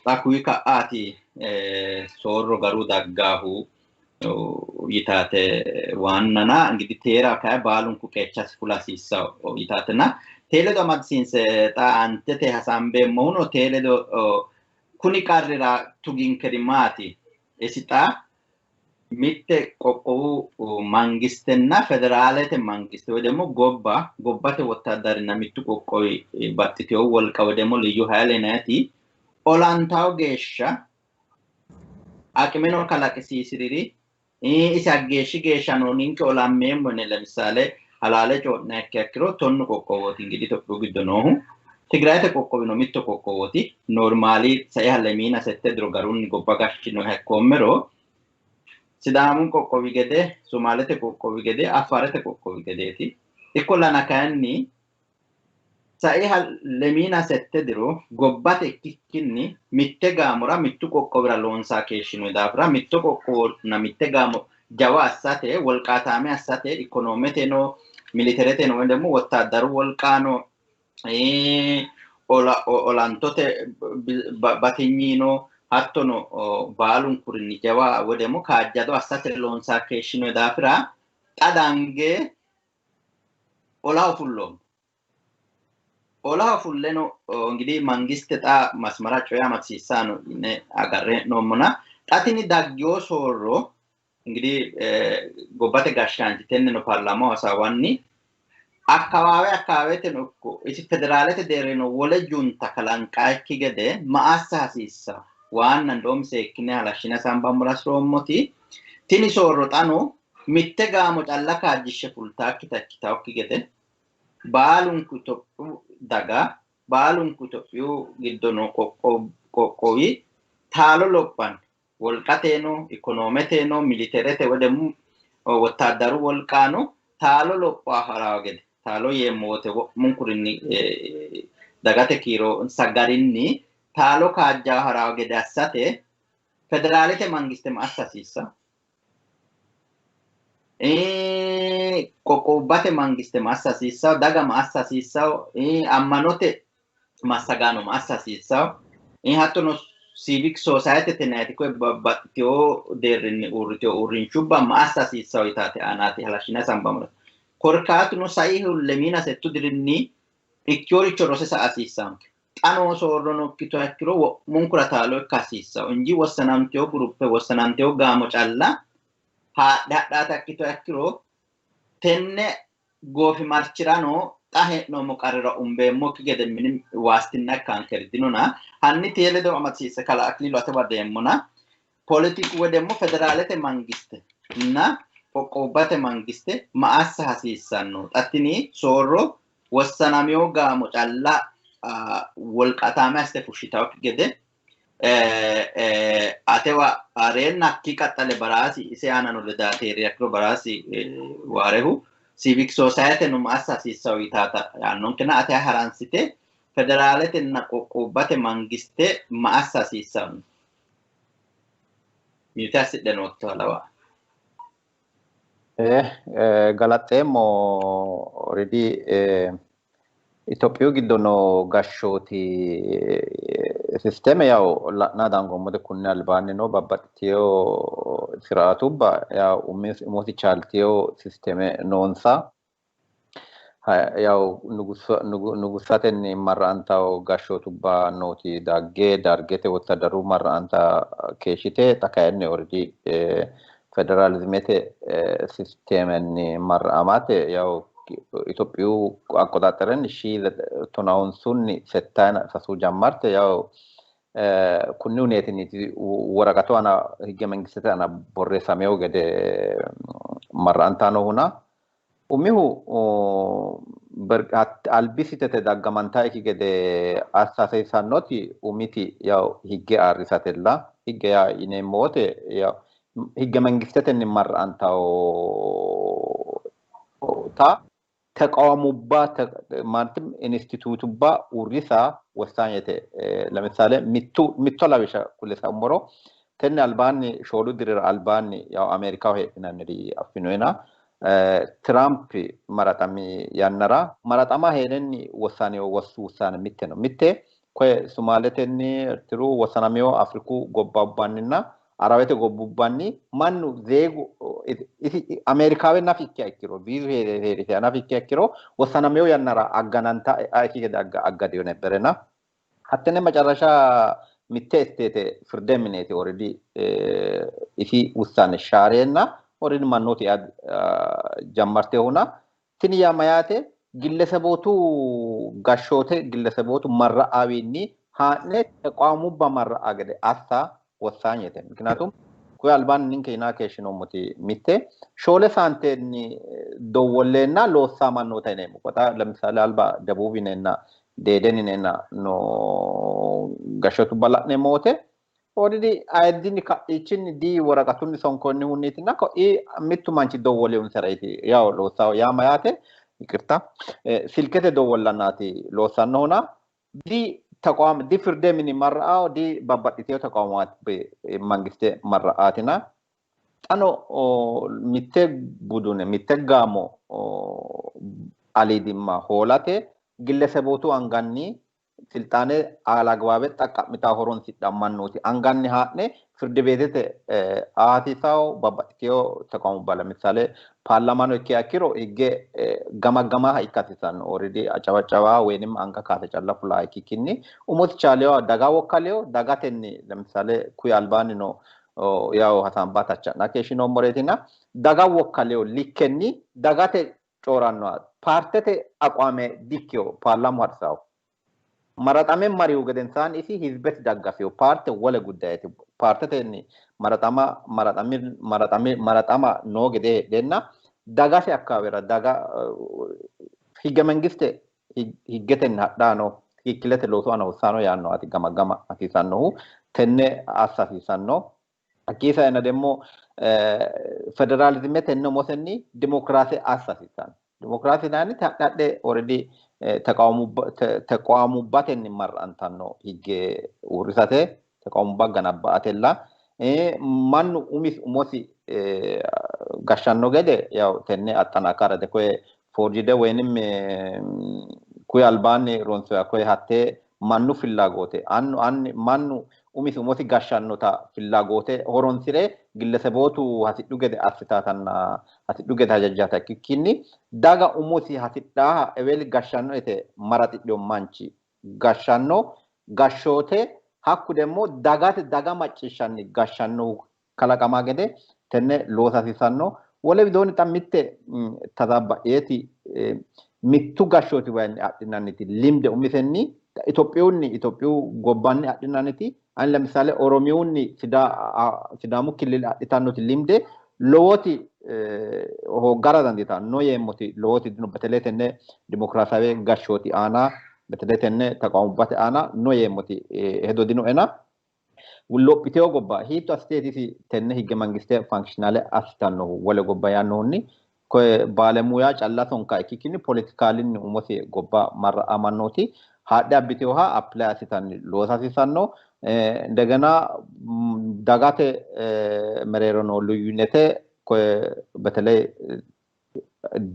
xa kuyi ka'aati soorro garu daggaahu yitaate waannana ingidihi teera kayi baalunku qeechasi fula hasiissawo yitaatena tee ledo amadisiinse xa aantete hasaambeemmohuno tee ledo kuni qarrira tuginkeri maati? Isi xa mitte qoqqowu mangistenna federaalete mangiste woy demmo gobba gobbate wottaaddarinna mittu qoqqowi baxxiteyo wolqa woy demmo liyyu hayile yinayiti olantawo geeshsha aqimeno kalaqisiisiriri isi hageeshshi geeshsha no ninke olammeemmo yine lemisaale halaale coyi'niha ikkiha ikkiro 10 qoqqowooti ingidihi Itophiyu giddo noohu. Tigrayete qoqqowino mitto qoqqowooti. Normaali saiha lemiina sette diro garunni gobba gashshinoha ikkoommero Sidaamu qoqqowi gede, Somaalete qoqqowi gede, Affaarete qoqqowi gedeeti. Ikkollana kayinni saiha lemiina sette diro gobbate ikkikkinni mitte gaamora mittu qoqqowira loonsaa keeshshinoyi daafira mitto qoqqowonna mitte gaamo jawa assate, wolqaataame assate, ikonoomete no, militerete no, woy demmo wottaaddaru wolqaano, olantote batinyino hattono baalunkurinni jawa woy demmo kaajjado assate loonsaa keeshshinoyi daafira xa dange Olaho fulloommo. Olaho fulleno እንግዲህ mangiste xa masmara coye amadisiissano yine agarre hee'noommona xa tini daggewo soorro እንግዲህ gobbate gashshaanchi tenneno paarlaamaho hasaawanni akkawaawe akkawaaweteno ikko isi federaalete deerrino wole junta kalanqaayikki gede ma assa hasiissawo waanna ndoom seekkine halashshine hasaambammora hasirommoti tini soorro xano mitte gaamo calla kaajjishshe fultaakkita ikkitawokki gede baalunku Itophiyu daga baalunku Itophiyu giddo noo qoqqowi taalo lophanno wolqateno ikonometeno militerete woy ደግሞ wottaaddaru wolqaano taalo lopho harawo gede taalo yeemmo wote wo'munkurinni dagate kiiro insa garinni taalo kaajjawo harawo gede assate federaalete mangiste ma assa hasiissawo? Qoqqowubbate mangiste ma assa hasiissawo? Daga ma assa hasiissawo? Ammanote massagaano ma assa hasiissawo? Hattono civic society yinayiti koye babbaxxitewo deerrinni uurritewo uurrinshubba ma assa hasiissawo yitaate aanaati halashshine hasaambammora. Korkaatuno saihu lemiina settu dirinni ikkeworicho rose sa'a hasiissaanke. Xa noo soorrono ikkituha ikkiro wo'munkura taalo ikka hasiissawo inji wossanantewo guruppe wossanantewo gaamo calla haadhe hadhaata ikkituha ikkiro tenne goofimarchirano xa hee'noommo qarrira umbeemmokki gede mini waastinna ikkankeri dinona hanni tee ledo amadisiisse kalaa Akililu atewa deemmona politiku woy ደግሞ federaalete mangiste እና qoqqowubbate mangiste ma assa hasiissanno? Xa tini soorro wossanamewo gaamo calla wolqataame assite fushshitawokki gede atewa areenna hakkii qaxxale baraasi ise aanano ledaate heeriha ikkiro baraasi waarehu civic society no ma assa hasiissawo yitaata yaannonkena ate haransite federaaletenna qoqqowubbate mangiste ma assa hasiissanno? Mute assidhe noottoha lawaa. Galaxeemmo already Itophiyu giddo noo gashshooti sisteme yaw la'na dangoommote kunni albaanni no babbaxxitewo siraatubba yaw umosi chaaltewo sisteme noonsa yaw nugussatenni marra'antawo gashshootubba nooti dagge dargete wottadaru marra'anta keeshshite xa kayinni already federaalizimete sistemenni marra'amate yaw Itophiyu አቆጣጠርን ሺ ቶናውንሱኒ settayina sasu jammarte yaw kunni huneetiniiti woraqatu aana higge mangistete aana borreessamewo gede marra'anta noohuna umihu albisitete daggamantaikki gede assa hasiissannoti umiti yaw higge ayirrisatella higge yaa yineemmo wote yaw higge mangistetenni marra'antawo ta ተቃውሙባ ማለትም ኢንስቲትዩቱባ uurrisa ወሳኝete ለምሳሌ mitto lawishsha kule saummoro tenne albaanni shoolu dirira albaanni yaw Ameerikaho heedhinanniri affinoyina Tiraamp maraxami yannara maraxama heerenni wossanewo wussane mitte no mitte koye Sumaaletenni Ertiru wossanamewo Afriku gobbabbanninna Arawete gobbubbanni mannu zeegu isi Ameerikaawe nafi ikkiha ikkiro viizu heerisiha nafi ikkiha ikkiro wossanamewo yannara aggananta ikki gede aggadeyo nebberena hattenne macarasha mitte isteete firde mineeti already isi wussane shaareenna already mannooti jammartehuna tini yaa mayaate gillesebootu gashshoote gillesebootu marra'awiinni haa'ne teqaamubba marra'a gede assa ወሳኝete ምክንያቱም koye albaanni ninke yinaa keeshshinoommoti mitte shoole saantenni dowwoleenna loossaa mannoota yineemmo qoxa ለምሳሌ alba ደቡብ yineenna deeden yineenna no gashshootubba la'neemmo wote already ayiddinni ka'iichinni di woraqatunni sonkoonnihunniitinna ko'i mittu manchi dowwoleunsaraiti yaw loossawo yaa mayaate ይቅርታ silkete dowwollannaati loossannohuna di ተቋም di firde mini marra'awo di babbaxxitewo ተቋማት mangiste marra'aatina xano mitte budune mitte gaamo aliidimma hoolate gillesebootu anganni silxaane alagbabe xaqqa'mita horonsidhan mannooti anganni haa'ne ፍርድ ቤትete hasiisawo babbaxxiteyo ተቋሙባ ለምሳሌ ፓርላማኖ ikkiha ikkiro higge gamagamaha ikka hasiisanno already acabacaba ወይንም anga kaase calla fulaa ikkikkinni umosi chaalewa daga wokkaleyo dagatenni ለምሳሌ kuyi albaanni no yaw hasamba tacha'na keeshshinoommoreetina daga wokkaleyo likkenni dagate coorannoha paartete aqwaame dikkeyo paarlaamu harisawo maraxame marihu gedensaanni isi hizbete daggafeyo paarte wole guddayeeti paartetenni maraxama maraxami maraxami maraxama noo gede heedheenna dagate akkaawera daga higge mangiste higgetenni hadhaano tikikkilete loosu aana hossano yaannowaati gama gama hasiisannohu tenne assa hasiisanno. Hakkii saena demmo federaalizime tenne umosenni dimokiraase assa hasiisanno. Dimokiraase yinanniti hadhe hadhe already ተቋሙባተን mar'antanno higge uurrisate ተቋሙባ ganabba'atella mannu umisi umosi gashshanno gede yaw tenne axxanakarate koye forjide woyinim kuyi albaanni ronsoya koye hattee mannu fillagoote annu anni mannu umisi umosi gashshannota fillagoote horonsire gillesebootu hasidhu gede assitaatanna hasidhu gede hajajjata ikkikkinni daga umosi hasidhaaha eweli gashshanno yite maraxidhiyo manchi gashshanno gashshoote hakku demmo dagate daga macciishshanni gashshannohu kalaqama gede tenne loosa hasiisanno. Wole widoonni xa mitte tazabba'eeti mittu gashshooti wayinni adhinanniti limde umisenni Itophiyunni Itophiyu gobbanni adhinanniti ani ለምሳሌ ኦሮሚያውኒ ሲዳሙ ክልል adhitannoti limde lowoti hoggara dandiitanno yeemmoti lowoti dino በተለይ tenne dimokiraasiyawe gashshooti aana በተለይ tenne taqaamubbate aana no yeemmoti hedo dinoena lophiteyo gobba hiitto assiteeti tenne higge mangiste functionale assitannohu wole gobba yaannohunni koye baalemuya calla sonka ikkikkinni politikaalinni umosi gobba marra'amannooti haadhe abbiteyoha apply assitanni loosa hasiisanno. እንደገና dagate mereero noo ልዩነቴ በተለይ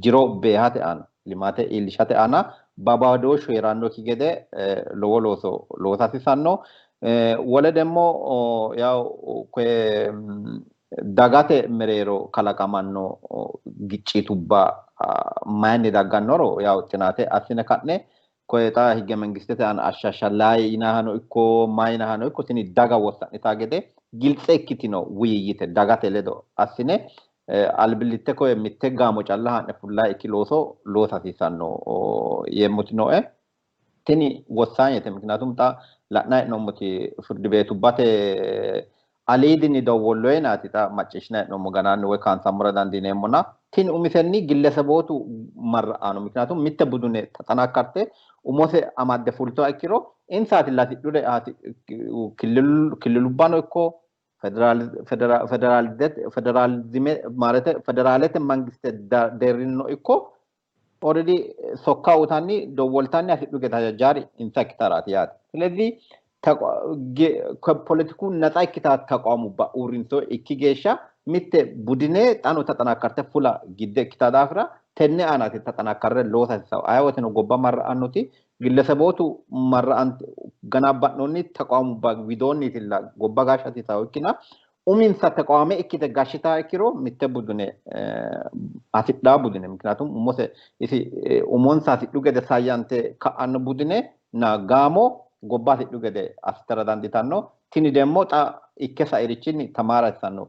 jiro beehate aana limaate iillishate aana babaadooshshu heerannokki gede lowo looso loosa hasiisanno. Wole demmo yaw koye dagate mereero kalaqamanno giccitubba mayinni daggannoro yaw xinaate assine ka'ne koye xa higge mangistete aana ashshashshallayi yinahano ikko mayinahano ikko tini daga wossa'nitaa gede giltse ikkitino wuyiyyite dagate ledo assine albillitte koye mitte gaamo calla haa'ne fullayi ikki looso loosa hasiisanno yeemmoti nooe. Tini wossaagnete mikinatum xa la'nayi hee'noommoti firdi beetubbate aliidinni dowwolloyenaati xa macciishshinayi hee'noommo ganaanni woy kaansammora dandiineemmona tini umisenni gillesebootu marra'ano mikinatum mitte budune taxanakkarte umose amadde fultoha ikkiro insaati lasidhure killilubbano ikko federaalizime maalete federaalete mangiste deerrinno ikko already sokka uyitanni dowwoltanni hasidhu gede hajajjaari insa ikkitaraati yaate. ስለዚህ ፖለቲኩ ነፃ ikkita ተቋሙባ uurrinso ikki geeshsha mitte budine xano taxanakkarte fula gidde ikkita daafira tenne aanaati taxanakkarre loosa hasiisawo. Aye woteno gobba marra'annoti gillesebootu marra'ante ganabba'noonni taqaamubba widoonniitilla gobba gashsha hasiisawo ikkina uminsa taqaame ikkite gashshitaa ikkiro mitte budune hasidhaa budune mikinatum umose isi umonsa hasidhu gede sayyante ka'anno budune na gaamo gobba hasidhu gede assitara dandiitanno. Tini demmo xa ikke sairichinni tamaara hasiisanno.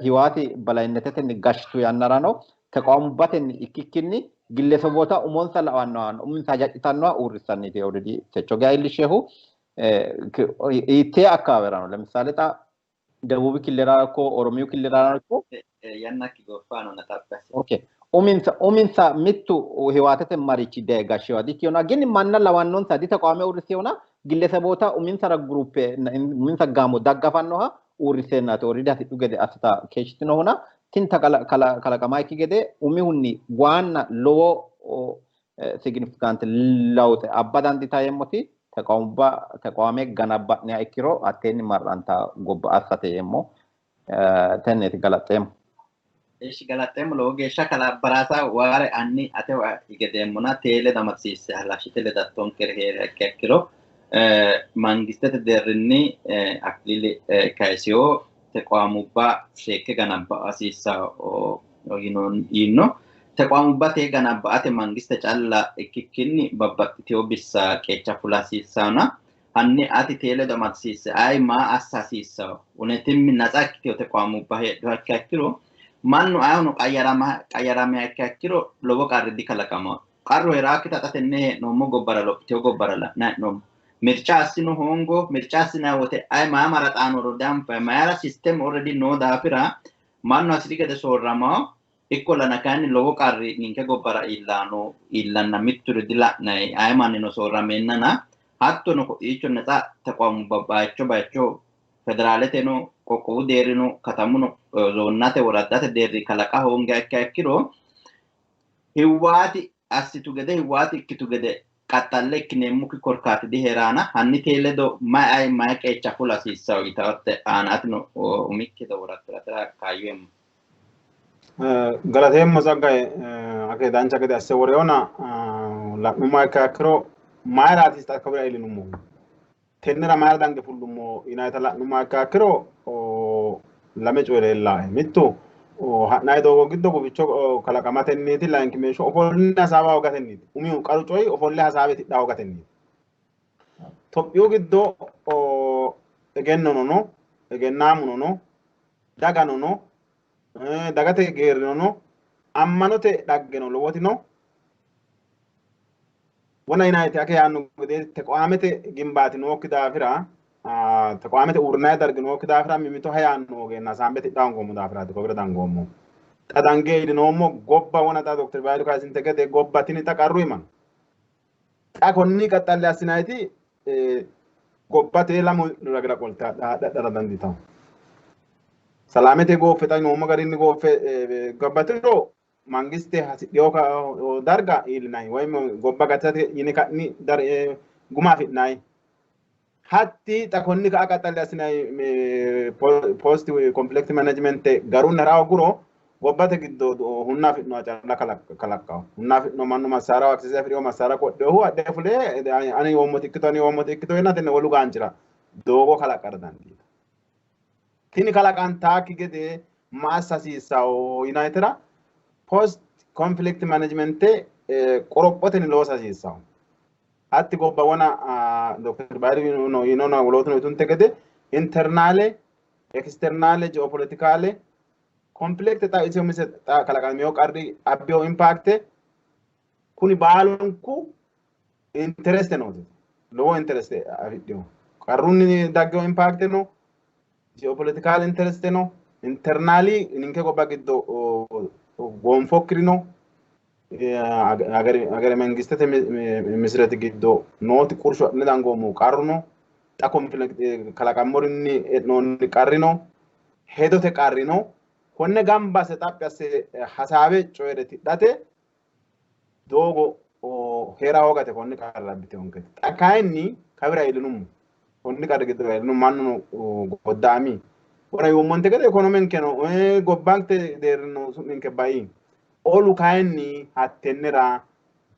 Hiwaati balayinnetetenni gashshitu yannarano ተቋሙባተን ikkikkinni gilleseboota umonsa lawannoha uminsa hajaccitannoha uurrissanniiti already techo geya iillishshehu hiittee akkawaawera ለምሳሌ xa ደቡብ ክልል ikko oromiyu ክልል ikko yannakki gooffaanona xabbe assi. Okay uminsa uminsa mittu hiwaatete marichi daye gashshewa dikkiyona gin manna lawannonsa ditaqaame uurrisseona gilleseboota uminsara guruppe uminsa gaamo daggafannoha uurrisseennaati already hasidhu gede assita keeshshitinohuna tin kalaqama ikki gede umihunni waanna lowo significant lawxe abba dandiita yeemmoti taqaamubba taqaame ganabba'niha ikkiro hatteenni marranta gobba assate yeemmo tenneeti galaxxeemmo. Eshi galaxxeemmo lowo geeshsha kalabaraasa waare anni atewa hige deemmona tee ledo amadisiisse halashshite ledattonkeri heeriha ikkiha ikkiro Mangistete deerrinni Akliil kayisiyo teqwaamubba seekke ganabba'a hasiissanno yiino. Teqwaamubbate ganabba'ate mangiste calla ikkikkinni babbaxxiteyo bissa qeecha fula hasiissanona hanni ati tee ledo amadisiisse ayi maa assa hasiissanno? Unetimmi natsa ikkiteyo teqwaamubba heedhuha ikkiha ikkiro mannu ayehuno qayyaramiha ikkiha ikkiro lowo qarri dikalaqamanno. Qarru heeraakkita xa tenne hee'noommo gobbara lophiteyo gobbara la'nayi hee'noommo. Mirca assino hoongo, mirca assinanni wote ayi maa maraxaanoro dianfayi. Mayira system already noo daafira mannu hasiri gede soorramawo. Ikkollana kayinni lowo qarri ninke gobbara iillano iillanna mitturi dila'nayi aye mannino soorrameennana hattono ko'iicho netsa teqwaamubba bayicho bayicho federaaleteno qoqqowu deerrino katamuno zoonnate woraddate deerri kalaqa hoongiha ikkiha ikkiro hiwaati assitu gede hiwaati ikkitu gede qaxxalle ikkineemmokki korkaati diheeraana hanni tee ledo mayi ayi mayi qeecha fula hasiissanno yitawote aana atino umikki hedo worattora atera kaayyo eemmo. Galateemmo Tsaggaye ake dancha gede asse worewona la'nummoha ikkiha ikkiro mayiraati xa kawira iillinummohu? Tennera mayira dange fullummo yinayita la'nummoha ikkiha ikkiro lame coyi leellaae. Mittu ha'nayi doogo giddo guficho kalaqamatenniiti, layinkimeeshsho ofolle hasaawa hoogatenniiti. Umihu qaru coyi ofolle hasaawe tidha hoogatenniiti. Tophiyu giddo egennono no, egennaamuno no, dagano no, dagate geerrino no, ammanote dhaggeno lowoti no. Wona yinayiti ake yaanno gede teqwaamete gimbaati nookki daafira teqwaamete uurrinanni dargi nookki daafira mimmito hayaanno hoogeenna hasaambe tidha hoongoommo daafiraati kowira dangoommo. Xa dange iillinoommo gobba wona xa Dr. Bayilu kayisinte gede gobba tini xa qarru iima no. Xa konni qaxxalle assinayiti gobbate lamu ragira qolte hadhara dandiitanno. Salaamete gooffe xa noommo garinni gooffe gabbatiro mangiste hasidhino darga iillinanni woy gobba gatisate yine ka'ni guma afi'nanni. Hatti xa konni ka'a qaxxalle assinanni post conflict management garunni hara hooguro gobbate giddo hunna afi'noha calla kalaqqawo. Hunna afi'no mannu massaara akseese afi'rino massaara qodhinohu adhe fule ani yoommoti ikkito ani yoommoti ikkito yinna tenne wolu gaancira doogo kalaqqara dandiitanno. Tini kalaqantaakki gede ma assa hasiissanno yinayitera post conflict management qorophotenni loosa hasiissanno. Hatti gobba wona Dr. Bayiru yinona wolootuno yitunte gede internaale, externale, geopoliticale conflict xa ise umise xa kalaqamino qarri abbino impact kuni baalunku interest noose. Lowo interest afidhino. Qarrunni daggino impact no, geopolitical interest no, internali ninke gobba giddo goonfokkiri no, agare mangistete misireti giddo nooti qursho adhine dangoommohu qarru no, xa conflict kalaqammorinni e'noonni qarri no, hedote qarri no. Konne gamba asse xaphi asse hasaawe coyire tidhate doogo heera hoogate konni qarra abbitinonkete. Xa kayinni kawira iillinummo. Konni qarri giddora iillinummo mannuno goddaami. Wona yoommonte gede ekonomenkeno gobbanke deerrino su'minke bai. Olu kayinni hattennera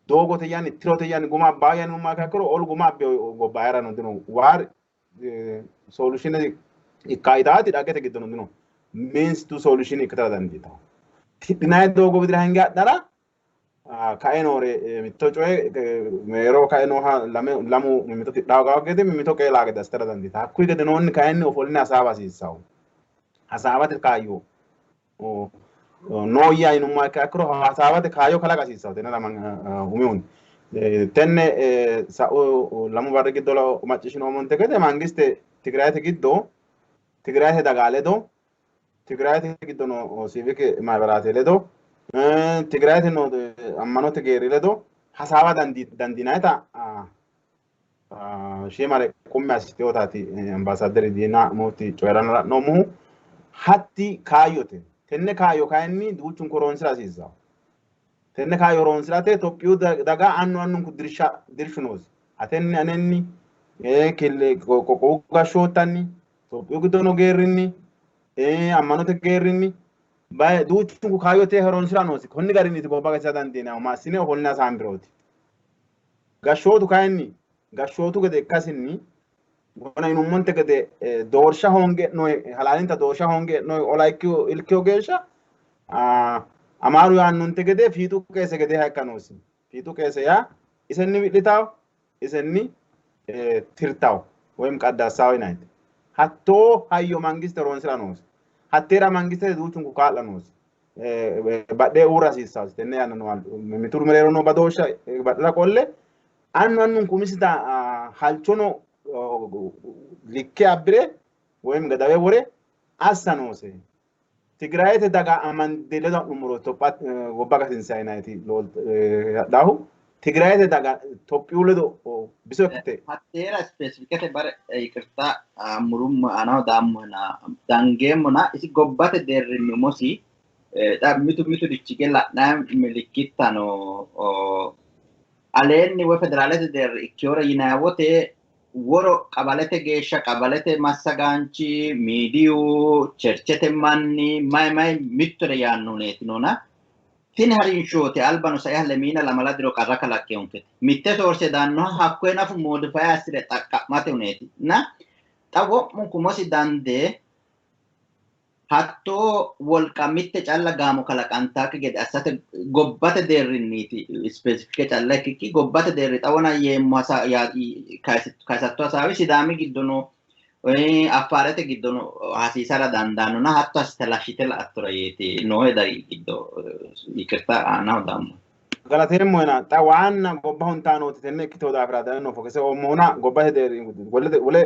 doogote yanni tirote yanni guma abbaa yanni guma ikkiro olu guma abbiyo gobba ayerano dino. Waar solution ikkaitaati dhaggete giddono dino. Means to solution ikkitara dandiitanno. Tidhinayi doogo widira hinge hadhara kae noore mitto coye mereero kae nooha lamu mimmito tidha hoogaa gede mimmito qeelaa gede assitara dandiitanno. Hakkuyi gedenoonni kayinni ofolline hasaawa hasiissanno. Hasaawate kaayyo nooyya yinummoha ikkiha ikkiro hasaawate kaayyo kalaqa hasiissanno. Tennera umihunni. Tenne sa'u lamu barri giddo macciishshinoommonte gede mangiste Tigrayete giddo Tigrayete daga ledo Tigrayete giddo noo civic maabaraate ledo Tigrayete noo ammanote geerri ledo hasaawa dandiinayita shiimare qummi assiteyotaati ambaasaaderi Diina Mufti coyi'ranna la'noommohu. Hatti kaayyote. Tenne kaayyo kayinni duuchunku horoonsira hasiissanno. Tenne kaayyo horoonsirate Tophiyu daga annu annunku dirshu noosi. Atenni anenni qoqqowu gashshoottanni Tophiyu giddo noo geerrinni ammanote geerrinni duuchunku kaayyote horoonsira noosi. Konni garinniiti gobba gatisa dandiinannihu ma assine ofolline hasaambirooti. Gashshootu kayinni gashshootu gede ikkasinni wona yinummonte gede doorsha hoonge noy halaalinta doorsha hoonge noy ola ilkiyo geeshsha amaaru yaannonte gede fiixu qeese gede ikka noosi. Fiixu qeese yaa isenni wi'litawo isenni tirtawo woyim qaddaassawo yinayte. Hattoo hayyo mangiste horonsira noosi. Hatteera mangistete duuchunku kaa'la noosi. Badhee uurra hasiissaasi tenne yanna no mitu mereero noo badooshsha badhera qolle annu annunku umisita halchono likke abbire woyim gadawe wore assa noose. Tigraayete daga amande ledo ha'nummoro Itophiya gobba gatinsayi yinayti hadhaahu Tigraayete daga Itophiyu ledo biso ikkite Hatteera spesifikete bare ይቅርታ murummo anaho daammohena dangeemmona isi gobbate deerrinni umosi xa mitu miturichi ge la'nayi milikittano aleenni woy federaalete deerri ikkeyora yinayi wote woro qabalete geeshsha qabalete massagaanchi miidiyu cherchete manni mayi mayi mittore yaannohuneeti noona tini harinshooti albano saiha lemiina lamala diro qarra kalaqqeyonkete mitte soorse daannoha hakkoye nafu modify assire xaqqa'mate huneeti na xa wo'munku umosi dandee hattoo wolqa mitte calla gaamo kalaqantaakki gede assate gobbate deerrinniiti spesifike calla ikkikki gobbate deerri xa wona yeemmo kayisatto hasaawi Sidaami giddo no Affaarete giddo no hasiisara dandaannona hatto assite lashshite la'attora yeeti noohe dari giddo ይቅርታ aanaho daammo. Galateemmohena xa waanna gobba huntaanooti tenne ikkiteyo daafira daanno fokise oommohuna gobbate deerri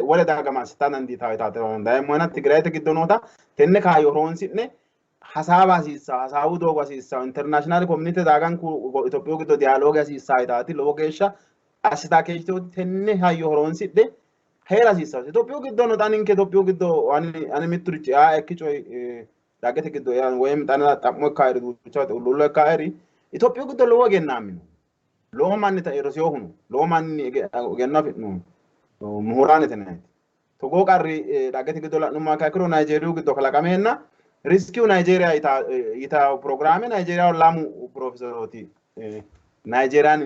wole daga massita dandiitawo yitaate dayeemmohena Tigraayete giddo noota tenne kaayyo horonsi'ne hasaawa hasiissawo hasaawu doogo hasiissawo international community daaganku Itophiyu giddo dialooge hasiissawo yitaati lowo geeshsha assitaa keeshshiteyooti tenne hayyo horonsidhe heera hasiissawo. Itophiyu giddo no xa ninke Itophiyu giddo ani mitturichi aa ekki coyi dhaggete giddo woyim xana xa'mo ikkaeri duucha woyte ulluullo ikkaeri Itophiyu giddo lowo egennaammi no. Lowo manni ta'e rosinohu no. Lowo manni egenno afi'nohu muhuraanete yinanniti. Togoo qarri dhaggete giddo la'nummoha ikkiro Naayijeeriyu giddo kalaqameenna Riskiyu Naayijeeriya yitawo pirogiraame Naayijeeriyaho lamu pirofeserooti Naayijeeriyaan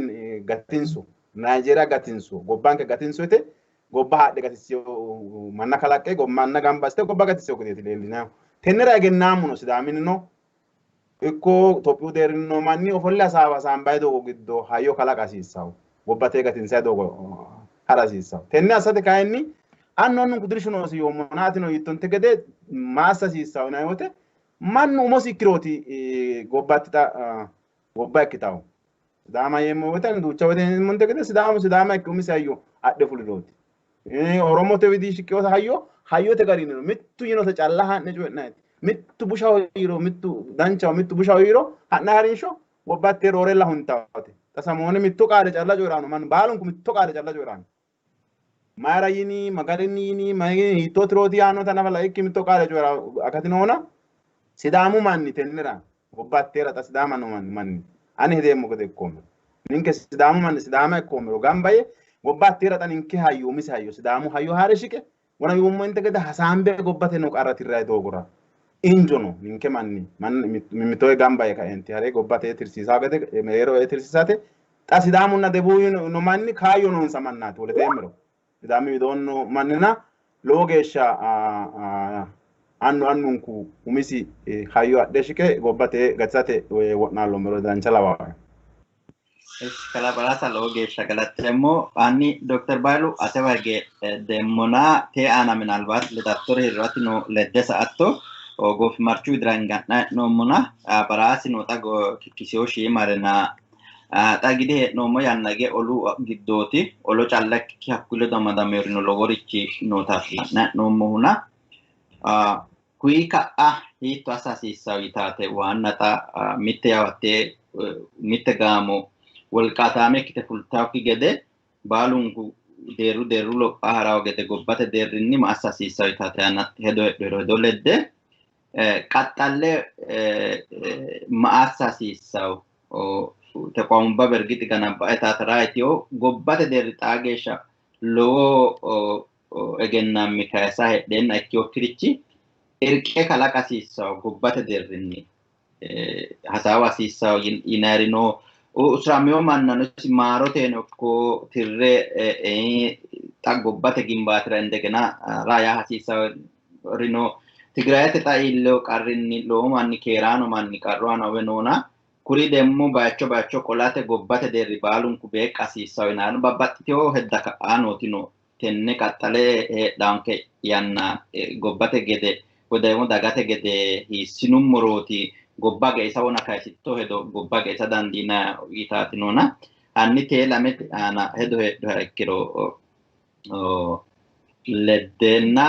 gatinsu Naayijeeriya gatinsu gobbanke gatinsu yite gobba haadhe gatissino manna kalaqqe manna gamba assite gobba gatissino gedeeti leellinayihu. Tennera egennaammu no Sidaaminino ikko Itophiyu deerrinni noo manni ofolle hasaawa hasaambayi doogo giddo hayyo kalaqa hasiissawo. Gobbate gatinsayi doogo ha'ra hasiissawo. Tenne assate kayinni annu annunku dirshu noosi yoommona atino yiittonte gede ma assa hasiissawo yinanni woyte mannu umosi ikkirooti gobbatti xa gobba ikkitawo. Sidaama yeemmo woyte ani duucha woyte yeemmonte gede Sidaamu Sidaama ikke umisi hayyo adhe fulirooti. Oromote widii shiqqinota hayyo hayyote garinni no. Mittu yinota calla haa'ne coyi'nayiti. Mittu bushaho yiiro mittu danchaho mittu bushaho yiiro ha'nayi harinsho gobbatte roorella huntawote. Xa samoone mitto qaale calla coyi'ranno mannu baalunku mitto qaale calla coyi'ranno. Mayira yini ma garinni yini mayi hiittoo tirooti yaannota nafa laikki mitto qaale coyi'ra akati noona Sidaamu manni tennera gobbattera xa Sidaama noo manni ani hedeemmo gede ikkoommero ninke Sidaamu manni Sidaama ikkoommero gamba yee gobbattera xa ninke hayyo umise hayyo Sidaamu hayyo haare shiqe wona yuummonte gede hasaambe gobbate noo qarra tirrayi doogora injo no ninke manni mimmitoe gamba yee kaenti hare gobbate tirsiisaa gede mereero ee tirsiisate xa Sidaamunna Debuubi no manni kaayyo noonsa mannaati woleteemmero Sidaami widoonni noo mannina lowo geeshsha annu annunku umisi hayyo adhe shiqe gobbate gatisate wo'naallommero dancha lawaae. Kalaa Baraasa lowo geeshsha galaxxeemmo. Anni Dokter Bayilu atewa hige deemmona tee aana minalbaat ledattore heeriro atino ledde sa'atto goofimarchu widira hinga'na hee'noommona Baraasi no xa kikkiseo shiimarena xa gidi hee'noommo yanna hige olu giddooti olo calla ikkikki hakkuyi ledo amadameyorino loworichi nootaati la'na hee'noommohuna kuyi ka'a hiitto assa hasiissawo yitaate waanna xa mitte yawo hattee mitte gaamo wolqaataame ikkite fultawokki gede baalunku deerru deerru lopha harawo gede gobbate deerrinni ma assa hasiissawo yitaate yanna hedo heedhuhero hedo ledde qaxxalle ma assa hasiissawo teqwaamubba bergixi ganabba'e taatara yitiyo gobbate deerri xaa geeshsha lowo egennaammi kayisa heedheenna ikkiyokkirichi irqe kalaqa hasiissawo gobbate deerrinni hasaawa hasiissawo yinayiri no Usuramewo mannano maaroteno ikko tirre xa gobbate gimbaatira indegena raya hasiisarino Tigrayete xa iillewo qarrinni lowo manni keeraano manni qarru aana uwe noona kuri demmo bayicho bayicho qolate gobbate deerri baalunku beeqqa hasiissawo yinanni babbaxxitewo hedda ka'aa nooti no. Tenne qaxxale heedhaanke yanna gobbate gede woy ደግሞ dagate gede hiissinummorooti gobba geisa wona kayisitto hedo gobba geisa dandiina yitaati noona hanni tee lamete aana hedo heedhuha ikkiro leddeenna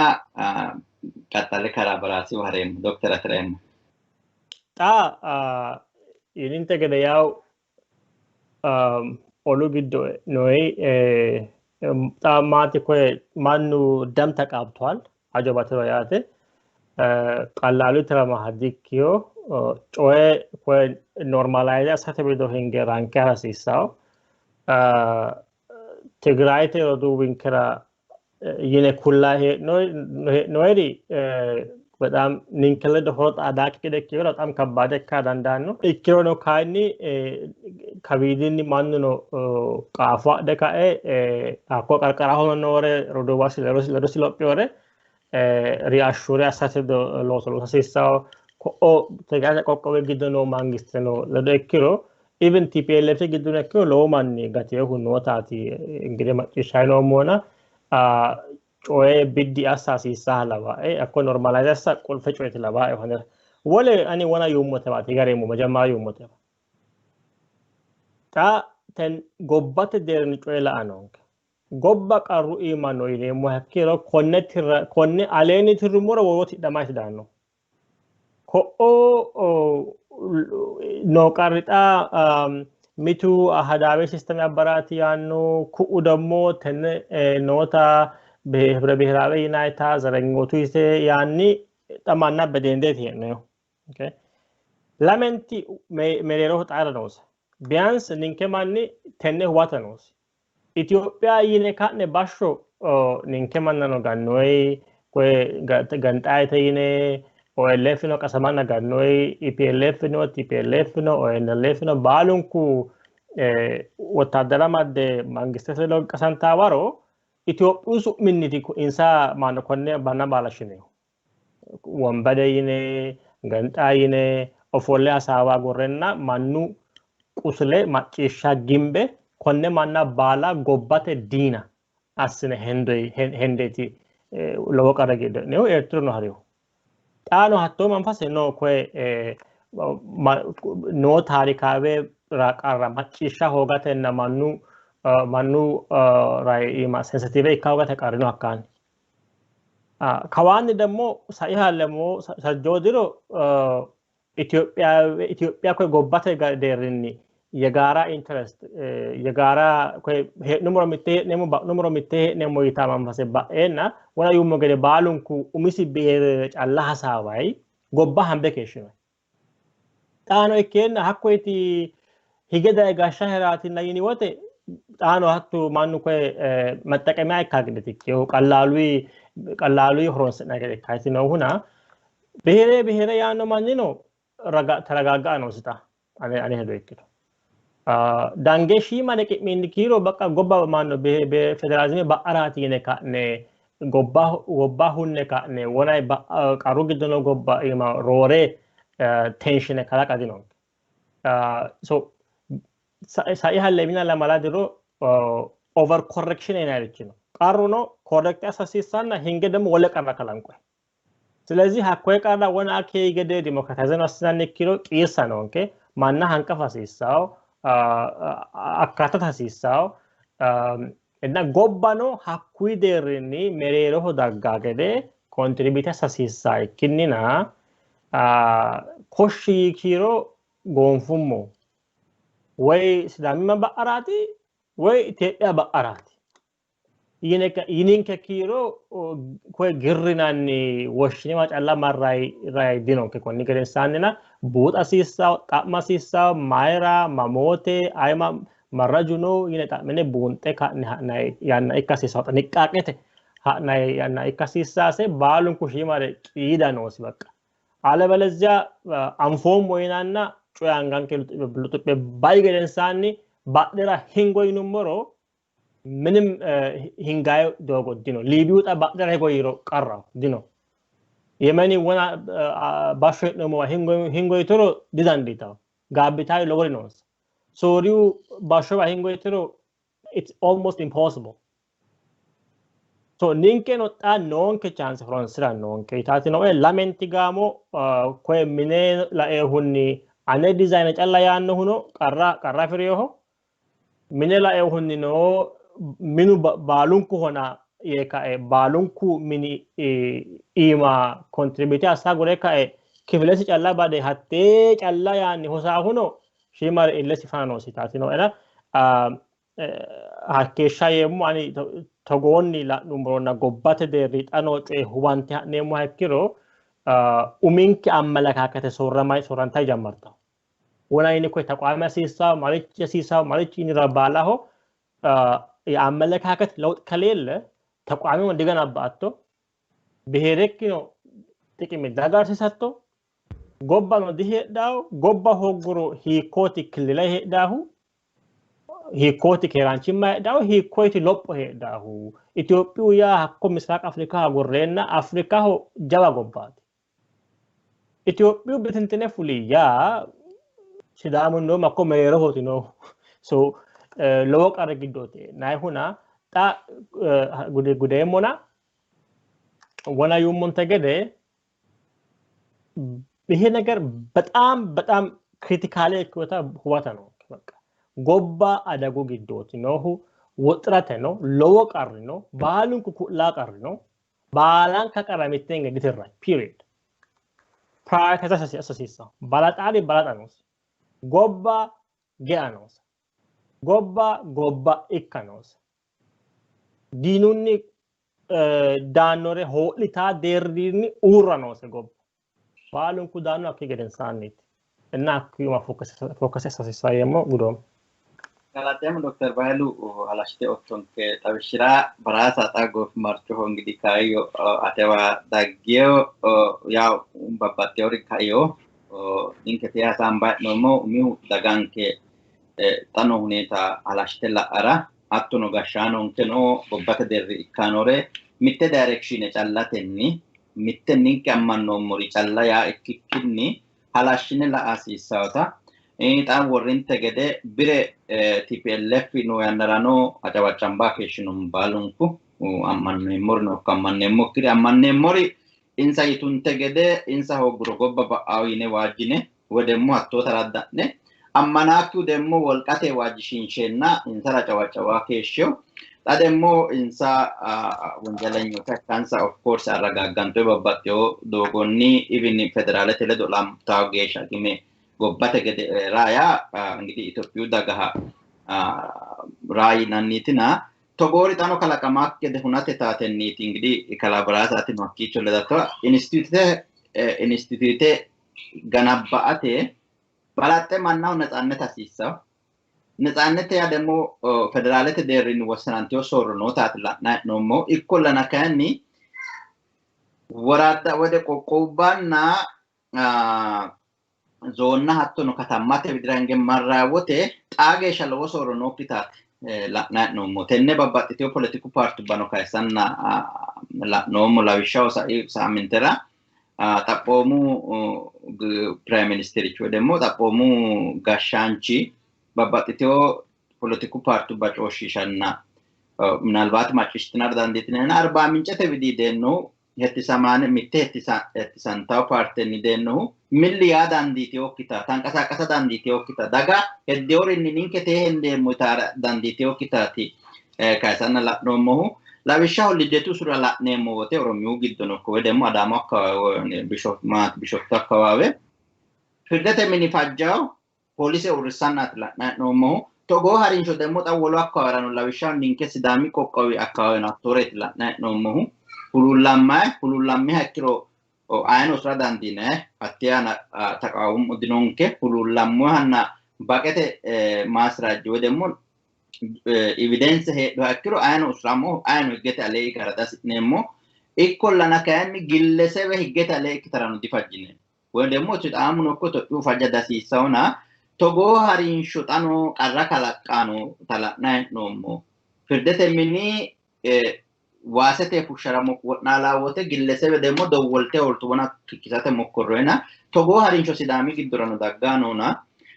qaxxale karaa baraasiwa hareemmo dokter atireemmo. Xa yininte gede yaw olu giddo noyi xa maati koye mannu ደም ተቃብቷል hajo batiro yaate ቀላሉ tirama dikkiyo coye koye normalize assate wido hinge ranke hasiissawo Tigrayete roduuwinkera yine kullayi hee'noyiri በጣም ninke ledo horo xaadaakki gede ikkiro በጣም ከባድ ikka dandaanno ikkirono kayinni kawiidinni mannuno qaafo adhe kae hakko qarqarahono noore roduuwasi ledosi lophiwore reassure assate looso loosa hasiissawo ko'o Tigrayete qoqqowi giddo noo mangisteno ledo ikkiro even TPLF giddono ikkiro lowo manni gateehu nootaati ingide macciishshayi noommona coye biddi assa hasiissaha lawae hakko normalize assa qulfe coyeeti lawae hanera wole ani wona yuummotewaati gareemmo majammaa yuummotewa xa ten gobbate deerni coye la'a noonke gobba qarru iima no yineemmoha ikkiro konne tirra konne aleenni tirrummoro woro tidhama daanno ko'o noo qarri xa mitu ahadaawe system abbaraati yaanno ku'u ደግሞ tenne noota ህብረ ብሔራዊ yinaayita ዘረኞቱ yite yaanni xa manna bedendeeti hee'noyihu. Lamenti mereeroho xaada noose. ቢያንስ ninke manni tenne huwata noosi. Itophiya yine ka'ne bashsho ninke mannano gannoyi koye ganxaayete yine OLF no qasamanna gannoyi EPLF no TPLF no ONLF no baalunku wottaaddara madde mangistete ledo qasantaa waro Itophiyu su'minniti insa maano konne manna baala shinehu. Wonbade yine ganxaa yine ofolle hasaawa agurrenna mannu qusule macciishsha gimbe konne manna baala gobbate diina assine hendeeti lowo qarra giddo hee'noyihu Eertiruno harihu. Xaano hattoo manfase no koye noo taarikaawe qarra macciishsha hoogatenna mannu mannu rai iima sensitive ikka hoogate qarrino hakkaanni. Kawaanni ደግሞ saiha lemmo sajjoo diro Itophiya koye gobbate deerrinni የጋራ interest የጋራ hee'nummoro mitte hee'neemmo ba'nummoro mitte hee'neemmo yitaa manfase ba'eenna wona yuummo gede baalunku umisi bihere calla hasaawayi gobba hambe keeshshinoyi. Xaano ikkeenna hakkoyeti hige daye gashshaheraatinna yini wote xaano hatto mannu koye መጠቀሚያ ikkaa gedeeti ikkehu qallaaluyi qallaaluyi horonsi'nanni gede ikkaati noohuna bihere bihere yaanno mannino ተረጋጋ noosi xa ane hedo ikkito. Dange shiima neqi'minni kiiro bakka gobba manno federaalizime ba'araati yine ka'ne gobba gobba hunne ka'ne wonay qarru giddo noo gobba iima roore tenshine kalaqa dinonke. So saiha lemina lamala diro over correction yinayirichi no. Qarruno correct assa hasiissanna hinge ደግሞ wole qarra kalanqoyi. ስለዚህ hakkoye qarra wona akee gede democratize assinanni ikkiro qiissa noonke manna hanqafa hasiissawo akkaatata hasiissawo እና gobbano hakkuyi deerrinni mereeroho daggaa gede contribute assa hasiissaa ikkinnina koshshi yii kiiro goonfummo woy Sidaamimma ba'araati woy Itophiya ba'araati yininke kiiro koye girrinanni woshshinewa calla marrayi dinonke konni gedensaannina buuxa hasiissawo xa'ma hasiissawo mayira mamoote ayima marraju no yine xa'mine buunxe ka'ne ha'nayi yanna ikka hasiissawo xiniqqaaqete ha'nayi yanna ikka hasiissaase baalunku shiimare qiida noosi በቃ አለበለዚያ አንፎምሞ yinanna coye anganke luxuphe bai gedensaanni badhera hingo yinummoro ምንም hingayo doogo dino. Liibiyu xa badhera higo yiro qarraho dino. Yemeni wona bashsho hee'noommowa hingo yituro didandiitawo. Gaabbitawi lowori noonsa. Sooriyu bashshowa hingo yituro it's almost impossible. So ninkeno xa noonke chance horonsira noonke yitaati nooe. Lamenti gaamo koye mine laeehunni ane dizayine calla yaannohuno qarra afi'reeho. Mine laeehunni no minu baalunku hona yee kae baalunku mini iima contribute assa agure kae kifilesi calla bade hattee calla yaanni hosaahuno shiimare illesi fana noosi yitaati nooena hakkeeshsha yeemmo ani togoonni la'nummoronna gobbate deerri xa noo coye huwante ha'neemmoha ikkiro uminke ammalakaakate soorrantayi jammartawo. Wona yini koye taqwaame hasiissawo marichi hasiissawo marichi yinira baalaho የአመለካከት ለውጥ ከሌለ ተቋሚው እንደገና አባቶ ብሔረኪኖ ጥቅም ዳጋርሲሰቶ ጎባ ነው ዲሄዳው ጎባ ሆጉሮ ሂኮቲ ክልለ ሄዳሁ ሂኮቲ ኬራንቺማ ሄዳሁ ሂኮቲ ሎጶ ሄዳሁ ኢትዮጵዩ ያ ሀኮ ምስራቅ አፍሪካ ጎሬና አፍሪካሆ ጀባ ጎባት ኢትዮጵዩ ብትንትነ ፉሊ ያ ሲዳሙ ነው ማኮ መሬሮሆቲ ነው ሶ lowo qarri giddooti nayihuna xa gudeemmona wona yuummonte gede ይሄ ነገር በጣም በጣም ክሪቲካሊ ikkota huwata noonke. በቃ gobba adagu giddooti noohu wuxirate no lowo qarri no baalunku ku'laa qarri no baalanka qarra mitteenga ditirrayi period. Prioritize assa hasiissanno. Balaxaari balaxa noosi. Gobba ge'a noose. Gobba gobba ikka noose. Diinunni daannore hoo'litaa deerrinni uurra noose gobba. Baalunku daanno hakkii gedensaanniiti. እና hakkiuma focus assa hasiissanno yeemmo gudoommo. Galateemmo Dr. Bahilu halashite ottonke xawishshira baraasa xa goofimarchoho እንግዲህ kaayyo atewa daggeyo yaw babbaxxewori kaiyo ninke tee hasaambayi hee'noommo umihu daganke xa noo huneeta halashite la'ara hattono gashshaanonkeno gobbate deerri ikkanore mitte direction callatenni mitte ninke ammannoommori calla yaa ikkikkinni halashshine la'a hasiissawota xa worrinte gede bire TPLF noo yannarano acabaccambaa keeshshinommo baalunku ammanneemmori nookko ammanneemmokkiri ammanneemmori insa yitunte gede insa hoogguro gobba ba'awo yine waajjine woy demmo hattoo taradda'ne ammanaakkihu demmo wolqate waajjishiinsheenna insara cawacawaa keeshsheyo xa demmo insa wonjalenyoota ikkansa of course arragaggantoe babbaxxeyo doogonni even federaalete ledo lamtawo geeshsha gime gobbate gede raa yaa እንግዲህ Itophiyu dagaha raa yinannitina togoori xano kalaqamaakki gede hunate taatenniiti እንግዲህ kalaa Baraasaatino hakkiicho ledattowa institute ganabba'ate balaxxe mannaho netsaannet hasiissawo. Netsaannete yaa demmo federaalete deerrinni wossananteyo soorro nootaati la'nayi hee'noommohu. Ikkollana kayinni woradda wode qoqqowubbanna zoonna hattono katammate widira hinge marrayi wote xaa geeshsha lowo soorro nookkitaati la'nayi hee'noommo. Tenne babbaxxiteyo poletiku paartubbano kayissanna la'noommo. Lawishshaho sa'i saamintera xaphoomu prime ministerichi woy demmo xaphoomu gashshaanchi babbaxxiteyo poletiku paartubba cooshshiishanna ምናልባት macciishshitinara dandiitinanni Arbaa Mincete widii deennohu hettisamaane mitte hettisantawo paartenni deennohu milli yaa dandiiteyokkita tanqasaaqasa dandiiteyokkita daga heddeyorinni ninke tee hendeemmo yitaara dandiiteyokkitaati kayisanna la'noommohu. Lawishshaho Lidetu sura la'neemmo wote Oromiyu giddono ikko woy demmo Adaamu akkawaawe Bishoftu akkawaawe firdete mini fajjawo poolise uurrissannaati la'nayi hee'noommohu. Togoo harinsho demmo xa wolu akkawaawerano lawishshaho ninke Sidaami qoqqowi akkawaaweno hattooreeti la'nayi hee'noommohu. Huluullammayi huluullammiha ikkiro ayino usura dandiinayi hattee aana taqaawummo dinonke huluullammohanna baqete maasiraajji woy demmo evidence heedhuha ikkiro ayino usurammo ayino higgete alee ikkara dihasi'neemmo. Ikkollana kayinni gillesebe higgete alee ikkitarano difajjineemmo. Woy ደግሞ Sidaamuno ikko Itophiyu fajja dihasiissahona togoo harinsho xa noo qarra kalaqqano ta la'nayi hee'noommo. Firdete mini waasete fushshara wo'naalaa wote gillesebe ደግሞ dowwolte hooltu wona kikkisate mokkorroyina togoo harinsho Sidaami giddorano daggaa noona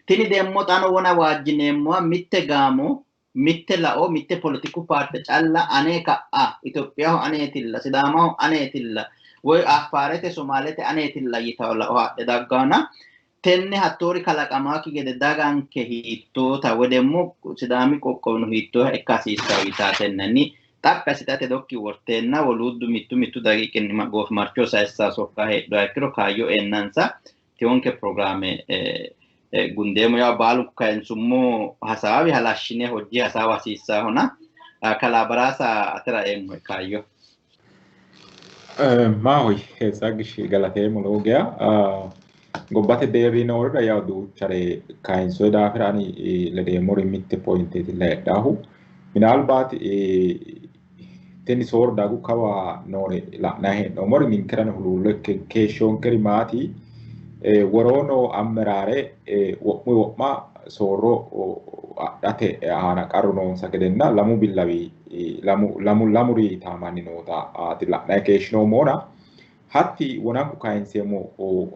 tini demmo xano wona waajjineemmoha mitte gaamo mitte lao mitte politiku paarte calla ane ka'a Itophiyaho aneetilla Sidaamaho aneetilla woy Affaarete Somaalete aneetilla yitawo lao haadhe daggaana tenne hattoori kalaqamaakki gede daganke hiittoota woy demmo Sidaami qoqqowino hiittooha ikka hasiissawo yitaatennanni xaphi assitate dokki worteenna woluuddu mittu mittu daqiiqinni goofimarcho sayissaa sokka heedhuha ikkiro kaayyo eennansa tewonke pirogiraame gundeemo yaa baalunku kayinsummo hasaawi halashshine hojji hasaawa hasiissaahona kalaa Baraasa atera eemmohe kaayyo. Maahoyye Tsaggish galateemmo lowo geya gobbate deerri noorira yawo duuchare kayinsoyi daafira ani ledeemmori mitte pointeeti heedhaahu minaalbaati tini soorro dagu kawa noore la'nayi hee'noommori ninkerano huluullo ikke keeshshoonkeri maati woroo noo ammeraare wo'mu wo'ma soorro adhate aana qarru noonsa gedenna lamu billawi lamuri taamanni noota la'nayi keeshshinoommona hatti wonanku kayinseemmo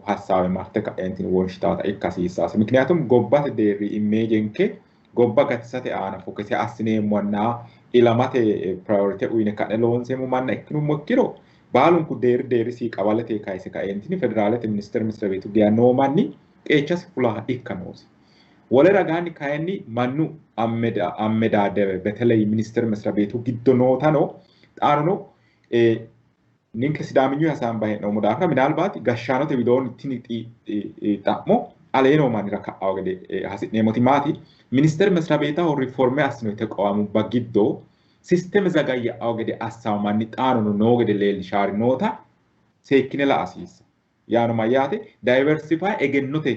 hassaawe marte ka'eentinni wonshitaata ikka hasiissaase. Mikniyaatum gobbate deerri immeejenke gobba gatisate aana fokese assineemmonna ilamate priorite uyine ka'ne loonseemmo manna ikkinummo ikkiro baalunku deerri deerrisi qawalete kayise ka'eentinni federaalete ministeere misira beetu geya noo manni qeechasi fula ikka noosi. Wole ragaanni kayinni mannu ammedaadebe beteley ministeere misira beetu giddo nootano xaanono ninke Sidaaminyu hasaambayi hee'noommo daafira minaalbaati gashshaanote widoonni tini xa'mo alee noo mannira ka'awo gede hasi'neemmoti maati ministeere misira beetaho riforme assinoyi teqowaamubba giddo sisteme zagayya'awo gede assawo manni xaanono noo gede leellishaari noota seekkine la'a hasiissa. Yaano mayyaate diversify egennote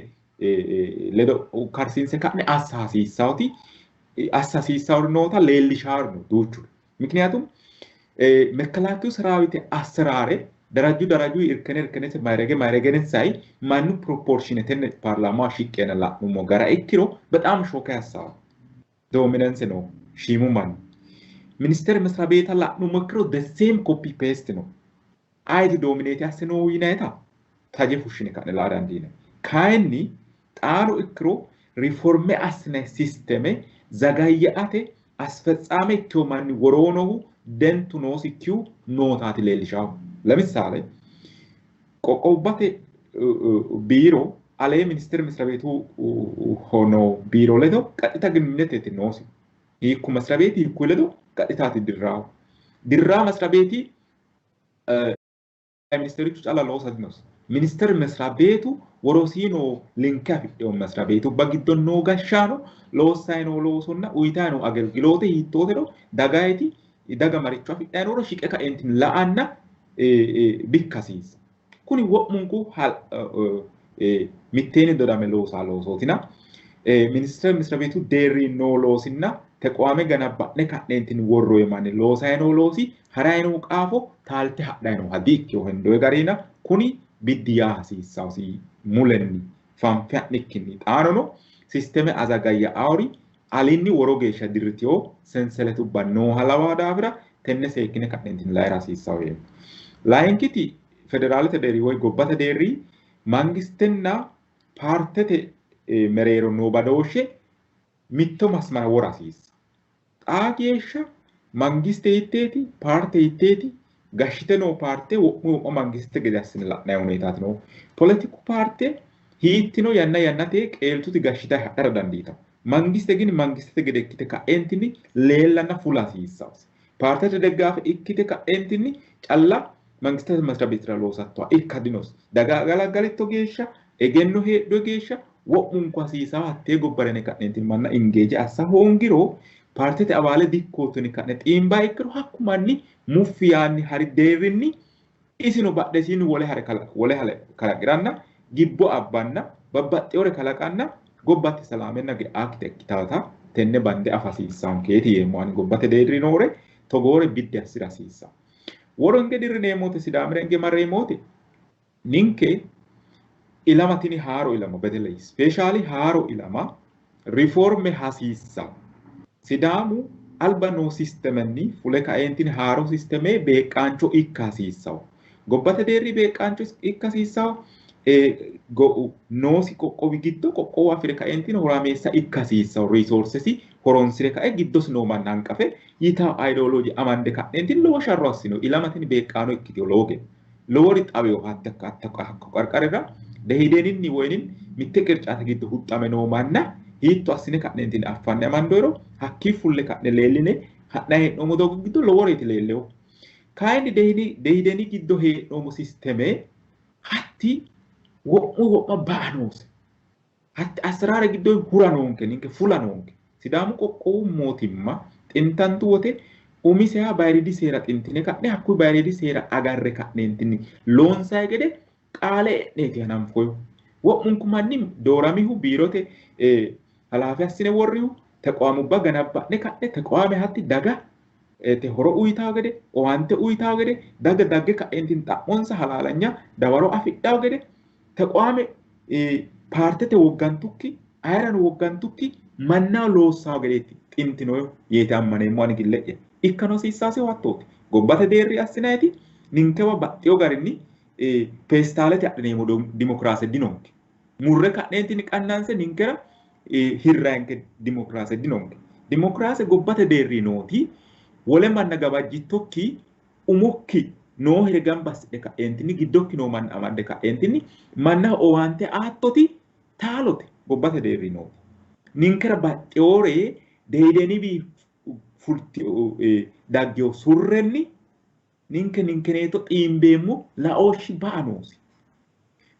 ledo karsiinse ka'ne assa hasiissawoti assa hasiissawori noota leellishaari no duuchuri. Mikniyaatum መከላከያው ሰራዊት አሰራሬ ደረጁ ደረጁ እርከነ እርከነተ ማይረገ ማይረገነሳይ ማኑ ፕሮፖርሽነትን ፓርላማ ሽቄነ ላኑሞ ገራ ikkiro በጣም ሾከ ያሳው ዶሚናንስ ነው ሺሙ ማን ሚኒስቴር መስሪያ ቤት ላኑሞ ikkiro the same copy paste ነው አይቲ ዶሚኔት ያስነው ይናይታ ታጀ fushshine ka'ne laa dandiine kayinni xaano ikkiro riforme assine sisteme zagayya'ate asfetsaame ikkiyo manni woroonohu dentu noosikkihu nootaati leellishahu. ለምሳሌ qoqqobbate biiro alee ministeer መስሪያ ቤቱ ሆኖ ቢሮ ledo ቀጥታ ግንኙነት noosi. Hiikku መስሪያ ቤት hiikku ledo ቀጥታati dirraahu. Dirraa መስሪያ ቤቲ ministeerichu calla loosa dinosi. Ministeer መስሪያ ቤቱ worosii noo linke afidhino መስሪያ ቤቱba giddo noo gashshaano loossayi noo loosonna uyitayi noo agelgiloote hiittootero dagayiti daga maricho afidhayi nooro shiqe ka'eentinni la'anna bikka hasiissa. Kuni wo'munku mitteenni dodame loosaa loosootina ministeer መስሪያ ቤቱ deerri noo loosinna teqoame ganabba'ne ka'neentinni worroyi manni loosayi noo loosi harayi noo qaafo taalte hadhayi nooha di''ikkiho hendoyi garina kuni biddi yaa hasiissawusi mulenni fanfe ha'nikkinni xaanono sisteme azagayya'aori alinni woro geeshsha dirritewo senseletubba nooha lawaa daafira tenne seekkine ka'neentinni layira hasiissawo yeemmo. Layinkiti federaalete deerri woy gobbate deerri mangistenna paartete mereero noo badooshshe mitto masmara wora hasiissa. Xaa geeshsha mangiste hitteeti paarte hitteeti gashshite noo paarte wo'mu wo'ma mangiste gede assine la'nayi huneetaati noohu. Poletiku paarte hiittino yanna yannate qeeltuti gashshitayi hadhara dandiitawo. Mangiste ግን mangistete gede ikkite ka'eentinni leellanna fula hasiissawose. Paartete deggaafe ikkite ka'eentinni calla mangistete መስሪያ ቤትira loosattoha ikka dinosi. Daga galaggalitto geeshsha egenno heedho geeshsha wo'munku hasiisawo hattee gobbara yine ka'neentinni manna ingeeje assa hoongiro paartete abaale dikkootuni ka'ne xiimbaa ikkiro hakku manni muffi yaanni hari deerrinni isino badhesiinni wole hare kalaqiranna gibbo abbanna babbaxxewore kalaqanna gobbate salaamenna ge'aakkite ikkitaata tenne bande afa hasiissaankeeti yeemmo ani gobbate deerri noore togoore biddi assira hasiissa. Woro hinge dirrineemmote Sidaamira hinge marreemmote ninke Ilama tini haaro ilama beteley speeshaali haaro ilama riforme hasiissa. Sidaamu alba noo sistemenni fule kaeentinni haaro sisteme beeqqaancho ikka hasiissawo. Gobbate deerri beeqqaancho ikka hasiissawo. Noosi qoqqowi giddo qoqqowo afire kaeentinni horaameessa ikka hasiissawo. Riisoorsesi horonsire kae giddosi noo manna hanqafe yitawo ayidoolooji amande ka'neentinni lowo sharro assino. Ilama tini beeqqaano ikkitewo lowo geeshsha. Lowori xawewo hakko qarqarira dehideeninni woyinin mitte qircaate giddo huxxame noo manna hiitto assine ka'neentinni affanne amandoyiro hakkii fulle ka'ne leelline ha'nayi hee'noommo doogo giddo loworeeti leellewo. Kayinni dehideeni giddo hee'noommo sisteme hatti wo'mu wo'ma ba'a noose. Hatti asraare giddo hura noonke ninke fula noonke. Sidaamu qoqqowu mootimma xintantu wote umiseha bayiriidi seera xintine ka'ne hakkuyi bayiriidi seera agarre ka'neentinni loonsayi gede qaale e'neeti hananfoyihu. Wo'munku manni dooramihu biirote halaafe assine worrihu teqoamubba ganabba'ne ka'ne teqoame hatti daga te horo uyitawo gede owaante uyitawo gede daga dagge ka'eentinni xa'monsa halaalanya dawaro afidhawo gede teqoame paartete woggantukki ayirano woggantukki mannaho loossawo gedeeti xintinoyo yeete ammaneemmo ani gille'ya. Ikkano hasiissaasihu hattooti. Gobbate deerri assinayiti ninkewa baxxewo garinni peestaalete adhineemmo dimokiraase dinonke. Murre ka'neentinni qannanse ninkera hirrayanke dimokiraase dinonke. Dimokiraase gobbate deerri nooti wole manna gawajjittokki umokki noohere gamba assidhe ka'eentinni giddokki noo manna amadde ka'eentinni mannaho owaante aattoti taalote gobbate deerri nooti. Ninkera baxxewore deidenibi fulti daggewo surrenni ninke ninkeneeto xiimbeemmo laooshshi ba'a noosi.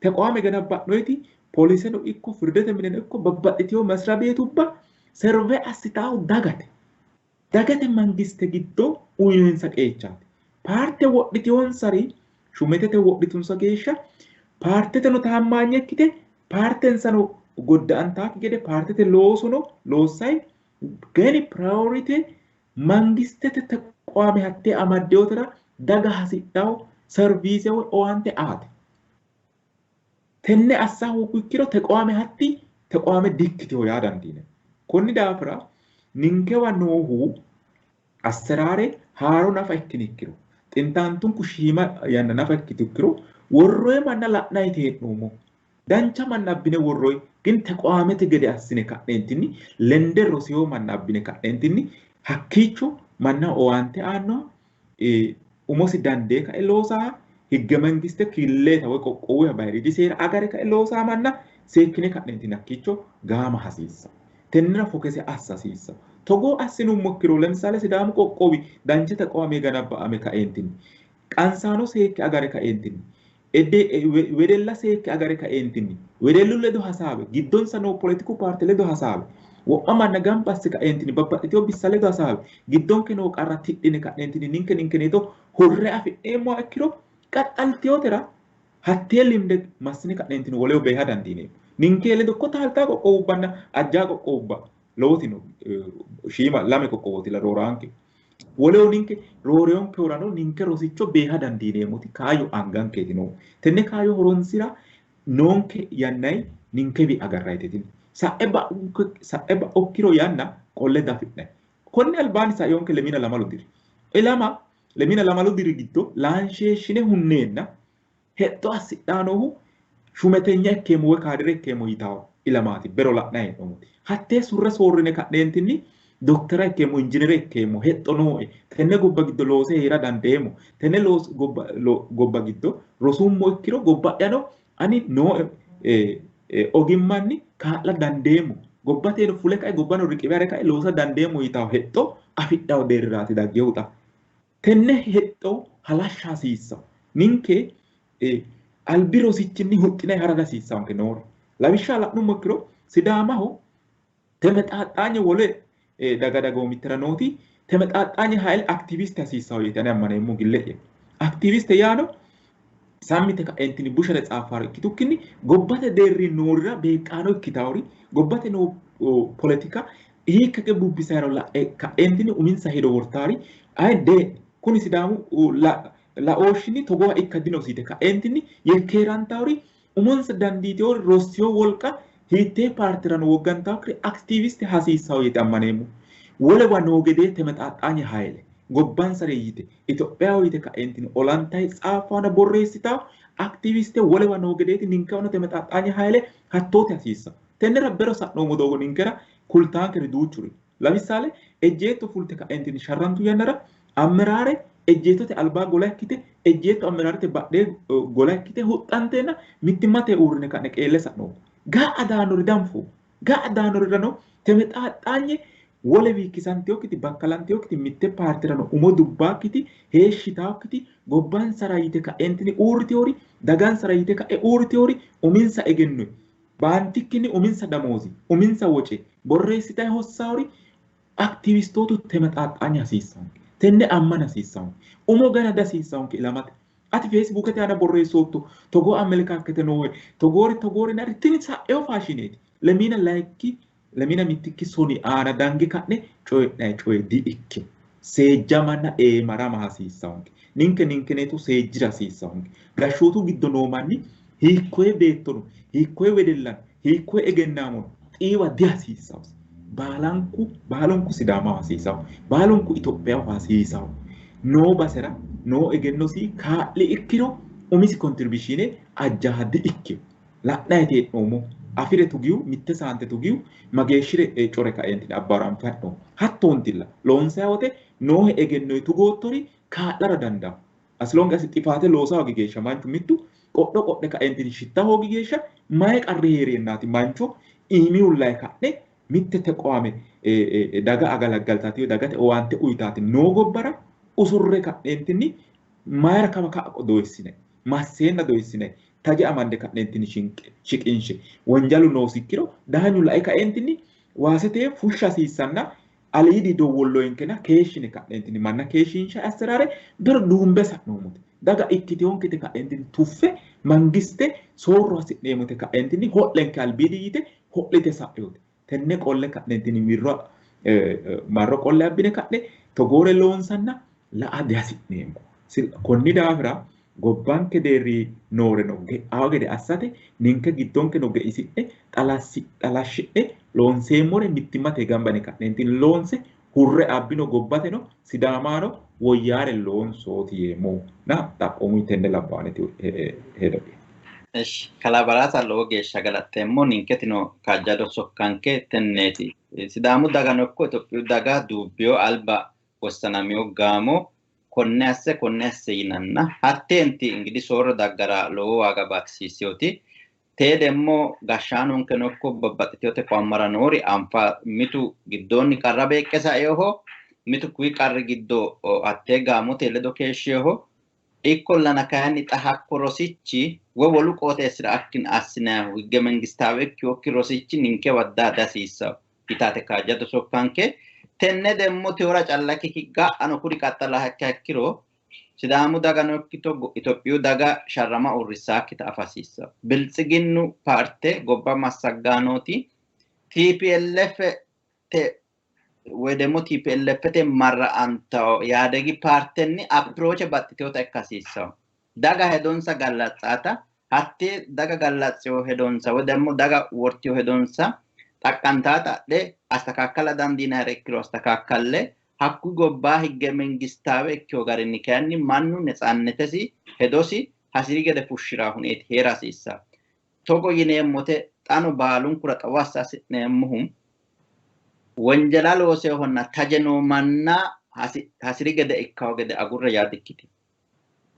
Teqoame ganabba'noyti pooliseno ikko firdete mineno ikko babbaxxitewo masira beetubba serve assitawo dagate. Dagate mangiste giddo uyinonsa qeechaati. Paarte wodhitewonsari shumetete wodhitunsa geeshsha paarteteno taammaanye ikkite paartensano godda'antaakki gede paartete loosono loossayi geni priority mangistete teqoame hattee amaddewotera daga hasidhawo serviise woy owaante aate. Tenne assa hooggu ikkiro teqoame hatti teqoame dikkitewo yaa dandiinanni. Konni daafira ninkewa noohu asseraare haaro nafa ikkini ikkiro xintaantunku shiima yanna nafa ikkitu ikkiro worroye manna la'nayiti hee'noommo. Dancha manna abbine worroye gin teqoamete gede assine ka'neentinni lende rosewo manna abbine ka'neentinni hakkiicho manna owaante aannoha umosi dandee kae loosaa higge mangiste killeeta woy qoqqowuha bayiriidi seera agare kae loosaa manna seekkine ka'neentinni hakkiicho gaama hasiissa. Tennera fokese assa hasiissa. Togoo assinummo ikkiro lemisale Sidaamu qoqqowi dancha teqoame ganabba'ame kaeentinni qansaano seekke agare kaeentinni wedella seekke agare kaeentinni wedellu ledo hasaawe giddonsa noo poletiku paarte ledo hasaawe wo'ma manna gamba asse kaeentinni babbaxxitewo bissa ledo hasaawe giddonke noo qarra tidhine ka'neentinni ninke ninkeneeto hurre afi'neemmoha ikkiro qaxxaltewotera hattee limde massine ka'neentinni woleho beeha dandiineemmo. Ninke ledo ko taaltaa qoqqowubbanna ajjaa qoqqowubba lowoti no shiima lame qoqqowooti la rooraanke. Woleho ninke rooreyonkehurano ninke rosicho beeha dandiineemmoti kaayyo angankeeti noo. Tenne kaayyo horonsira noonke yannayi ninkewi agarrayite. Sa'e ba'okkiro yanna qolle dafi'nanni. Konni albaanni sa'iyonke lemina lamalu diri. Ilama lemina lamalu diri giddo laansheeshshine hunneenna hexxo assidhaanohu shumetenya ikkeemmo woy kaadire ikkeemmo yitawo ilamaati bero la'nayi hee'noommoti. Hattee surre soorrine ka'neentinni doktera ikkeemmo injinere ikkeemmo hexxo nooe tenne gobba giddo loose heera dandeemmo tenne gobba giddo rosummo ikkiro gobba'yano ani nooe ogimmanni kaa'la dandeemmo gobbateeno fule kae gobbano riqiwe hare kae loosa dandeemmo yitawo hexxo afidhawo deerriraati daggehu xa. Tenne hexxo halashsha hasiissawo. Ninke albi rosichinni huxxinayi hara hasiissawonke noore. Lawishsha la'nummo ikkiro Sidaamaho temexaaxxaanye wole daga dagoomittera nooti temexaaxxaanye hayil aktiviste hasiissawo yeete ane ammaneemmo gille'ya. Aktiviste yaano sammite ka'eentinni bushare tsaaffaaro ikkitukkinni gobbate deerri noorira beeqqaano ikkitawori gobbate noo poletika hiikkake bubbisayiro la'e ka'eentinni uminsa hedo wortaari ayi de kuni Sidaamu laooshshinni togooha ikka dinosi yite ka'eentinni yekkeerantawori Umonsa dandiiteyoori rossiyo wolqa hiittee paartirano woggantawokkiri aktiiviste hasiissawo yite ammaneemmo. Wolewa noo gedee temexaaxaanye hayile gobbansare yite Itophiyaho yite ka'entini olantayi tsaaffaana borreessitawo aktiiviste wolewa noo gedeeti ninkewano temexaaxaanye hayile hattoote hasiissawo. Tennera bero sa'noommo doogo ninkera kultaankeri duuchuri. Lawissale ejjeetto fulte ka'entini sharrantu yannara ammeraare ejjeettote albaa gola ikkite ejjeetto ammeraarete badhee gola ikkite huxxanteenna mittimmate uurrine ka'ne qeelle sa'noommo. Ga'a daannori danfo. Ga'a daannorirano temexaaxaanye wole kisanteyokkiti bakkalanteyokkiti mitte paartirano umo dubbaakkiti heeshshitaakkiti gobbansara yite ka'entini uurriteyoori dagansara yite ka'e uurriteyoori uminsa egenno baantikkinni uminsa damoozi uminsa woce borreessitayi hossaori aktiivistootu temexaaxaanye hasiissanke. Tenne ammana hasiissanke. Umo gana dihasiissanke ilamate. Ati feesbuukete aana borreessootto togoo amelikaakete noohe togoori togoori nari tini sa'eyo faashineeti. Lemiina layikki lemina mittikki soni aana dange ka'ne coyi'nayi coye di''ikkino. Seejjamanna eemarama hasiissanke. Ninke ninkeneeto seejjira hasiissanke. Gashshootu giddo noo manni hiikkoye beettono hiikkoye wedellano hiikkoye egennaamono xiiwa dihasiissawosi. Baalanku baalunku Sidaamaho hasiisawo. Baalunku Itophiyaho hasiisawo. Noo basera noo egennosi kaa'li ikkiro umisi kontribiushiine ajjaha di''ikkino. La'nayi hee'noommo. Afire tugiyu mitte saante tugiyu mageeshshire core ka'eentini abbaara anfayi hee'noommo. Hattoontilla loonsayi wote noohe egennoyi tugoottori kaa'lara dandawo. As long as xifaate loosa hoogi geeshsha manchu mittu qodho qodhe ka'eentini shitta hoogi geeshsha mayi qarri heereennaati mancho iimihullayi ka'ne mitte teqoame daga agalaggaltaati dagate owaante uyitaati noo gobbara usurre ka'neentinni mayira kawa ka'a doyissine masseenna doyissine taje amande ka'neentinni shiqinshe wonjalu noosikkiro daanyu lae ka'eentinni waasete fushsha hasiissanna aliidi dowwolloyinkena keeshshine ka'neentinni manna keeshshiinsha asserare bero duumbe sa'noommote. Daga ikkiteyonkete ka'neentinni tuffe mangiste soorro hasi'neemmote ka'neentinni ho'lenke albiidi yite ho'lite sa'yote. Tenne qolle ka'neentinni wirro marro qolle abbine ka'ne togoore loonsanna la'a dihasi'neemmo. Konni daafira gobbanke deerri nooreno ge'awo gede assate ninke giddonkeno geisi'ne xalashshi'ne loonseemmore mittimmate gamba yine ka'neentinni loonse hurre abbino gobbateno Sidaamaano woyyaare loonsooti yeemmo na xaphoomunni tenne labbaaneti hedo'ya. Esh kalaa Baraasa lowo geeshsha galaxxeemmo. Ninketino kaajjado sokkanke tenneeti. Sidaamu dagano ikko Itophiyu daga duubbiyo alba wossanamiyo gaamo konne asse konne asse yinanna hatteenti ingidihi soorro daggara lowo waaga baatisiisseyooti. Tee demmo gashshaanonkeno ikko babbaxxiteyote qoammara noori anfa mitu giddoonni qarra beeqqe saeyoho mitu kuyi qarri giddo hattee gaamote ledo keeshshiyoho. Ikkollana kayinni xa hakko rosichi woy wolu qooxeessira assinayihu higge mengistaawe ikkiyokki rosichi ninkewa daa dihasiissawo yitaate kaajjado sokkanke. Tenne demmo teora calla ikkikki ga'ano kuri qaxxalaha ikkiha ikkiro Sidaamu dagano ikkito Itophiyu daga sharrama uurrissaakkita afa hasiissawo. Biltsiginnu paarte gobba massaggaanooti TPLF te woy demmo TPLF te marra'antawo Yaadegi paartenni apirooche baxxiteyoota ikka hasiissawo. Daga hedonsa gallatsaata hattee daga gallatseyo hedonsa woy demmo daga wortiyo hedonsa xaqqantaata adhe astakaakkala dandiinayire ikkiro astakakkalle hakkuyi gobbaa higge mengistaawe ikkiyo garinni kayinni mannu netsaannetesi hedosi hasiri gede fushshira huneeti heera hasiissawo. Togo yineemmote xano baalunkura xawo assa hasi'neemmohu wonjela looseyohonna taje noo manna hasiri gede ikkawo gede agurre yaa dikkitino.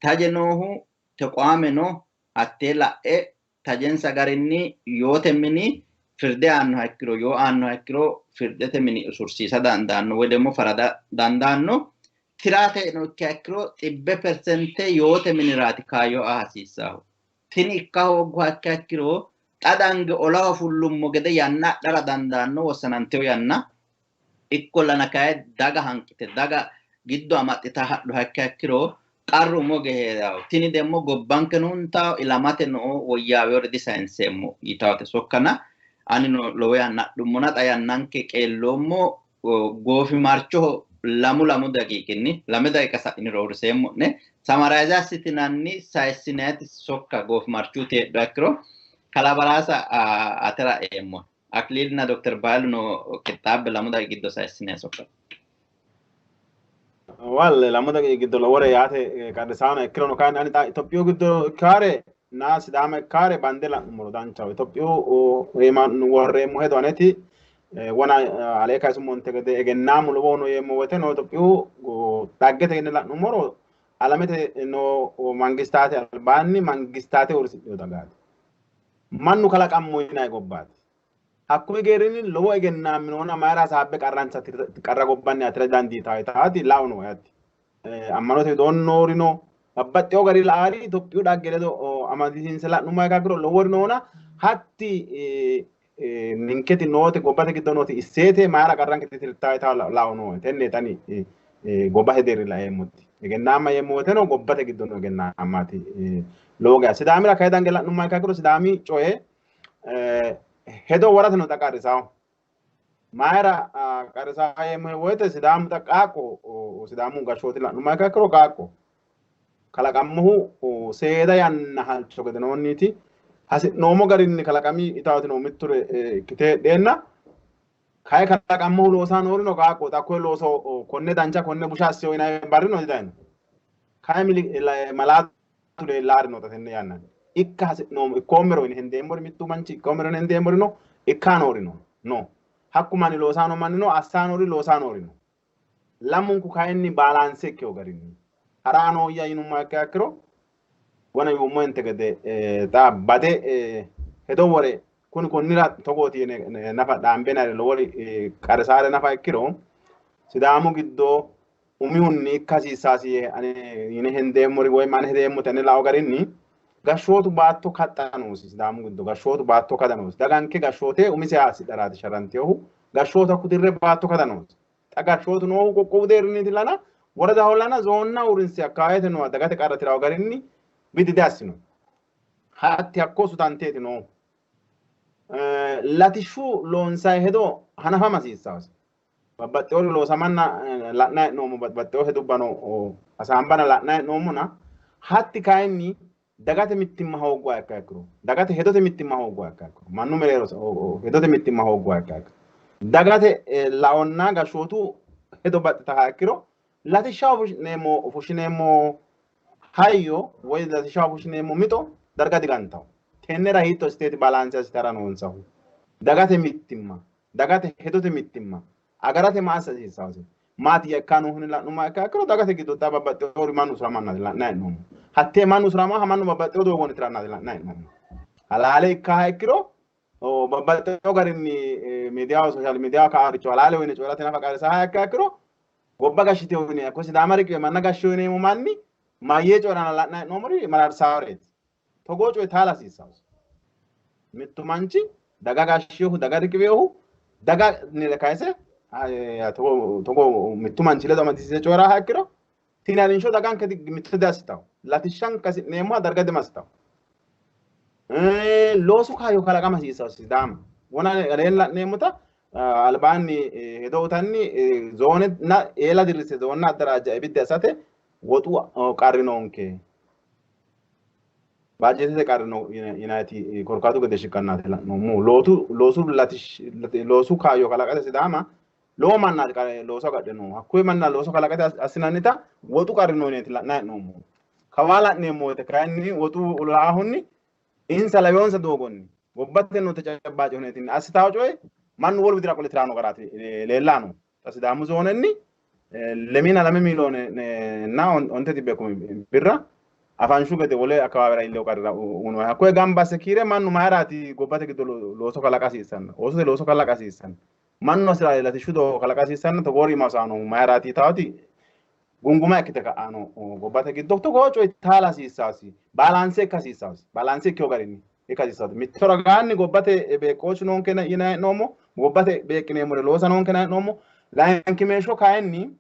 Taje noohu teqoame no hattee la'e tajensa garinni yoote mini firde aannoha ikkiro yoo aannoha ikkiro firdete mini usursiisa dandaanno woy demmo farada dandaanno. Tiraateno ikkiha ikkiro 100% yoote miniraati kaayyo aa hasiissahu. Tini ikka hoogguha ikkiha ikkiro xa dange olaho fullummo gede yanna adhara dandaanno wossananteyo yanna. Ikkollana kayi daga hanqite daga giddo amaxxita hadhuha ikkiha ikkiro qarru umo ge heerawo. Tini demmo gobbankeno huntawo ilamateno woyyaaweyore disayinseemmo yitawote sokkana anino lowo yanna adhummona xa yannanke qeelloommo goofimarchoho lamu daqiiqinni 2 daqiiqa sa'iniro uurriseemmo'ne samaraayize assitinanni sayissinayiti sokka goofimarchuuti heedhuha ikkiro kalabaraasa atera eemmo. Akiliilna Dr. Baayiluno qixxaabbe 2 daqiiqi giddo sayissinay sokka. Wal 2 daqiiqi giddo lowore yaate qarrisaano ikkirono kayinni ani Itophiyu giddo ikkaare na Sidaama ikkaare bande la'nummoro danchaho. Itophiyu worreemmo hedo aneti wona alee kayisummonte gede egennaamu lowohu no yeemmo woyte no Itophiyu dhaggete yine la'nummoro alamete noo mangistaate albaanni mangistaate uurrisidhino dagaati. Mannu kalaqammo yinanni gobbaati. Hakkuyi geerrinni lowo egennaammi noona mayira hasaabbe qarransa qarra gobbanni atira dandiitaa taati lao no yaati. Ammanote widoonni noori no babbaxxewo gari la'aari Itophiyu dhagge ledo amadisiinse la'nummoha ikkiro lowori noona hatti ninketi noote gobbate giddo nooti isseete mayira qarranke titirtaa taa lao no tenne tani gobbate deerri laeemmoti. Egennaamma yeemmo woyteno gobbate giddo noo egennaammaati lowo geya. Sidaamira kayi dange la'nummoha ikkiro Sidaami coye hedo worateno xa qarrisawo. Mayira qarrisawo yeemmo woyte Sidaamu xa qaaqqo Sidaamu gashshooti la'nummoha ikkiro qaaqqo kalaqammohu seeda yanna halcho gedenoonniiti hasi'noommo garinni kalaqami itaatino mitture ikkite heedheenna kayi kalaqammohu loosaa noorino qaaqqo xa koye looso konne dancha konne busha asseyo yinanni barrino didayino. Kayi malaatu leellaari no xa tenne yannanni. Ikka hasi'noommo ikkoommero yine hendeemmori mittu manchi ikkoommero yine hendeemmori no ikkaa noori no no. Hakku manni loosaa noo manni no assaa noori loosaa noori no. Lamunku kayinni baalaanse ikkewo garinni haraa nooyya yinummoha ikkiha ikkiro wona yuummohente gede xa bade hedo wore kuni konnira togooti yine nafa dhaambenare lowori qarrisaare nafa ikkiro Sidaamu giddo umihunni ikka hasiissaasi yee ane yine hendeemmori woy ane hedeemmote ane lao garinni gashshootu baatto kaxxa noosi. Sidaamu giddo gashshootu baatto kada noosi. Daganke gashshoote umise hasidharaati sharranteyohu gashshootu hakku dirre baatto kada noosi. Xa gashshootu noohu qoqqowu deerrinniiti lana woradaho lana zoonna uurrinse akkawaawete nooha dagate qarra tirawo garinni biddi diassino. Hatti hakko sutanteeti noohu. Latishshu loonsayi hedo hanafama hasiissaasi. Babbaxxewori loosamanna la'nayi hee'noommo babbaxxewo hedubbano hasaambana la'nayi hee'noommona hatti kayinni dagate mittimma hoogguha ikkiha ikkiro dagate hedote mittimma hoogguha ikkiha ikkiro mannu mereero hedote mittimma hoogguha ikkiha ikkiro dagate laonna gashshootu hedo baxxitaha ikkiro latishshaho fushshineemmo hayyo woy latishshaho fushshineemmo mixo darga digantawo. Tennera hiitto isteeti baalaanse assitara noonsahu dagate mittimma dagate hedote mittimma agarate ma assa hasiissaase maati ikka noohuni la'nummoha ikkiha ikkiro dagate giddo xa babbaxxewori mannu usuramannaati la'nayi hee'noommo. Hattee mannu usuramaha mannu babbaxxewo doogonni tirannaati la'nayi hee'noommo. Halaale ikkaha ikkiro babbaxxewo garinni miidiyaho sooshaal miidiyaho ka'aricho halaale yine coyi'rate nafa qarrisaha ikkiha ikkiro gobba gashshitewo yine hakko Sidaama riqiwe manna gashshewo yineemmo manni mayyee coyi'ranna la'nayi hee'noommori mararsaaworeeti. Togoo coyi taala hasiissawosi. Mittu manchi daga gashsheehu daga riqiweehu daga nire kayise togo mittu manchi ledo amadisiise coyi'raha ikkiro tini harinsho daganke mitto diassitawo. Latishshanke hasi'neemmoha darga dimassitawo. Loosu kaayyo kalaqama hasiissawo Sidaama. Wona aleen la'neemmota albaanni hedo utanni zoone eela dirrise zoonna addaraajja biddi assate woxu qarri noonke. Baajeetete qarri no yinayti korkaatu gede shiqqannaati la'noommohu. Loosu kaayyo kalaqate Sidaama lowo mannaati looso agadhe noohu. Hakkuyi manna looso kalaqate assinannita woxu qarri no yineeti la'nayi hee'noommohu. Kawaa la'neemmo woyte kayinni woxu la'ahunni insa laweyonsa doogonni gobbate noo tacabbaace huneetinni assitawo coye mannu wolu widira qole tiraano garaati leellaa no. Xa Sidaamu zoonenni 2 miiliyoone na 900,000 birra afanshu gede wole akkawaawera iillewo qarrira unoyi. Hakkoye gamba asse kiire mannu mayiraati gobbate giddo looso kalaqa hasiissanno oosote looso kalaqa hasiissanno mannu hasira latishshu doogo kalaqa hasiissanno togoori iima hosaanohu mayiraati yitaawoti gunguma ikkite ka'ano gobbate giddo togoo coyi taala hasiissaasi baalaanse ikka hasiissaasi baalaanse ikkewo garinni ikka hasiissaasi. Mitto ragaanni gobbate beeqqooshshu noonke yinayi hee'noommo gobbate beeqqineemmore loosa noonke yinayi hee'noommo. Layinkimeeshsho kayinni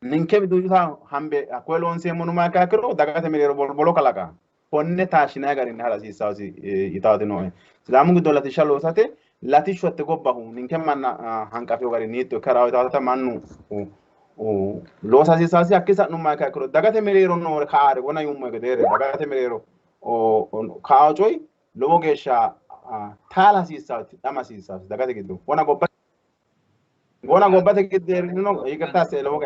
ninke widoota hambe hakkoye loonseemmo numa ikkiha ikkiro dagate mereero bolbolo kalaqa konne taashshinayi garinni hara hasiissaasi yitaawoti nooe. Sidaamu giddo latishsha loosate latishshu hatte gobbahu ninke manna hanqafewo garinni hiitto ikka rawo yitaawota mannu loosa hasiissaasi hakki sa'nummoha ikkiha ikkiro dagate mereero noore kaare wona yuummo gedeere dagate mereero kao coyi lowo geeshsha taala hasiissaati dhama hasiissaati dagate giddo wona gobba wona gobbate deerrino ይቅርታ lowo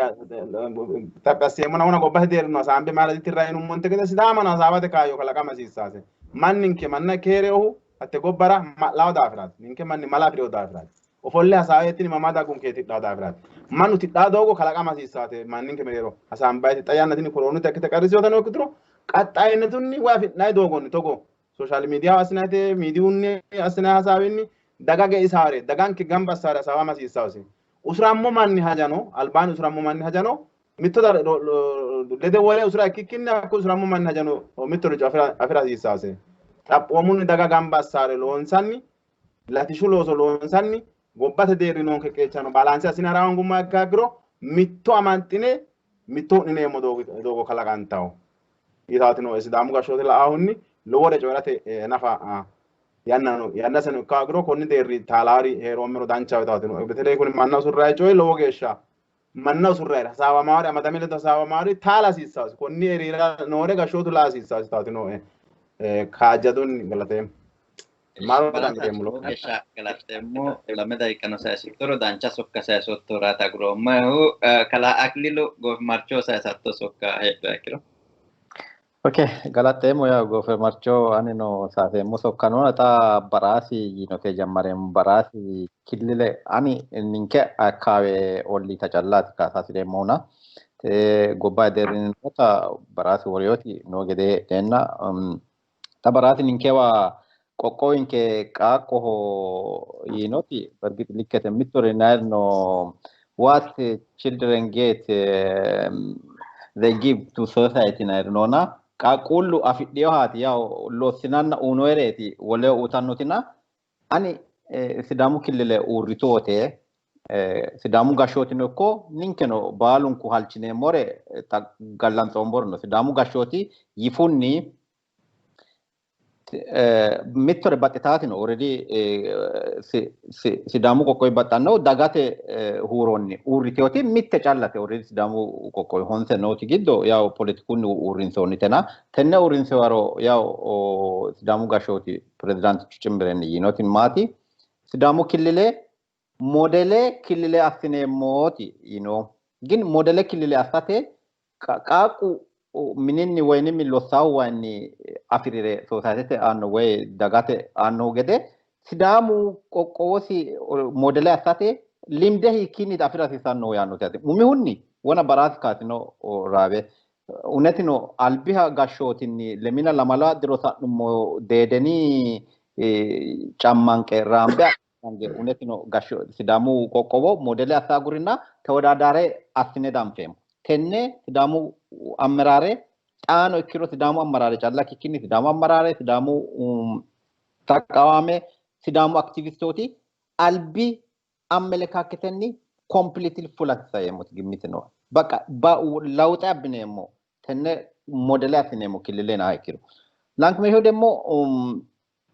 xaphi asseemmona wona gobbate deerrino hasaambe maala ditirra yinummonte gede sidaamano hasaawate kaayyo kalaqama hasiissaase manninke manna keereohu hatte gobbara ma'lawo daafiraati ninke manni mala afi'reyo daafiraati ofolle hasaaweetini mama daggunke tidhaa daafiraati mannu tidhaa doogo kalaqama hasiissaate manninke mereero hasaambayti xa yanna tini koroonute akkite qarrisiyotano ikkituro qaxxaayinetunni woy afi'nayi doogonni togo sooshaal miidiyaa assinayte miidiyunni assinayi hasaawinni daga ge'isaare daganke gamba assaare hasaawama hasiissaasi usurammo manni hajano albaani usurammo manni hajano mitto lede wole usura ikkikkinni hakku usurammo manni hajano mittoricho afira hasiissaase xaphoomunni daga gamba assaare loonsanni latishshu looso loonsanni gobbate deerri noonke qeechano baalaanse assine haraangumma ikka ikkiro mitto amanxine mitto hu'nineemmo doogo kalaqantawo yitaatino sidaamu gashshoote la'ahunni lowore coyi'rate nafa yannano yannaseno ikka agiro konni deerri taalaari heeroommero danchaho yitaatino beteley kuni manna usurrayi coyi lowo geeshsha manna usurrayira hasaawamaari amadame ledo hasaawamaari taala hasiissaasi konni eriira noore gashshootu la'a hasiissaasi yitaatino kaajjadunni galateemmo. Maaro Lowo geeshsha galateemmo lame daqiiqano sayisittoro dancha sokka sayisottoraati aguroommoehu kalaa Aklilu goofimarcho sayisatto sokka heedhuha ikkiro. Okay, galateemmo yaa goofimarcho anino saaseemmo sokka noona xa baraasi yinote jammareemmo baraasi killile ani ninke akkaawe olliita callaati kaasa hasireemmohuna gobba deerrinni noota baraasi woriyooti noo gede heedheenna xa baraasi ninkewa qoqqowinke qaaqqoho yiinoti bargix likkete mittore nayirno what children get they give to society nayirnona qaaqquullu afidhiyohaati yaw lossinanna uunoereeti woleho uutannotina ani sidaamu killile uurritu wote sidaamu gashshootino ikko ninkeno baalunku halchineemmore gallanxoomborno sidaamu gashshooti yifunni mittore baxxitaatino already sidaamu qoqqowi baxxannohu dagate huuronni uurriteoti mitte callate already sidaamu qoqqowi honse nooti giddo yaw politikunni uurrinsoonnitena tenne uurrinsewaro yaw sidaamu gashshooti pirezidaantichu cimbirenni yiinoti maati sidaamu killile modele killile assineemmooti yino gin modele killile assate qaaqqu mininni woyinimi lossaahu wayinni afirire soosayitete aanno woy dagate aannohu gede sidaamu qoqqowosi modele assate limde hiikkiinni afira hasiissannohu yaannote ati umihunni wona baraasi kaasino raabe unetino albiha gashshootinni lemina lamala diro sa'nummo deedeni cammanqe raambe unetino gashsho sidaamu qoqqowo modele assa agurina tewodadare assine danfeemmo tenne sidaamu ammeraare xaano ikkiro sidaamu ammeraare calla ikkikkinni sidaamu ammeraare sidaamu taqawaame sidaamu aktivistooti albi ammelekakketenni completely fulate yeemmoti gimmite nooe baqa lawuxe abbineemmo tenne modele assineemmo killilena ikkiro lankimesho demmo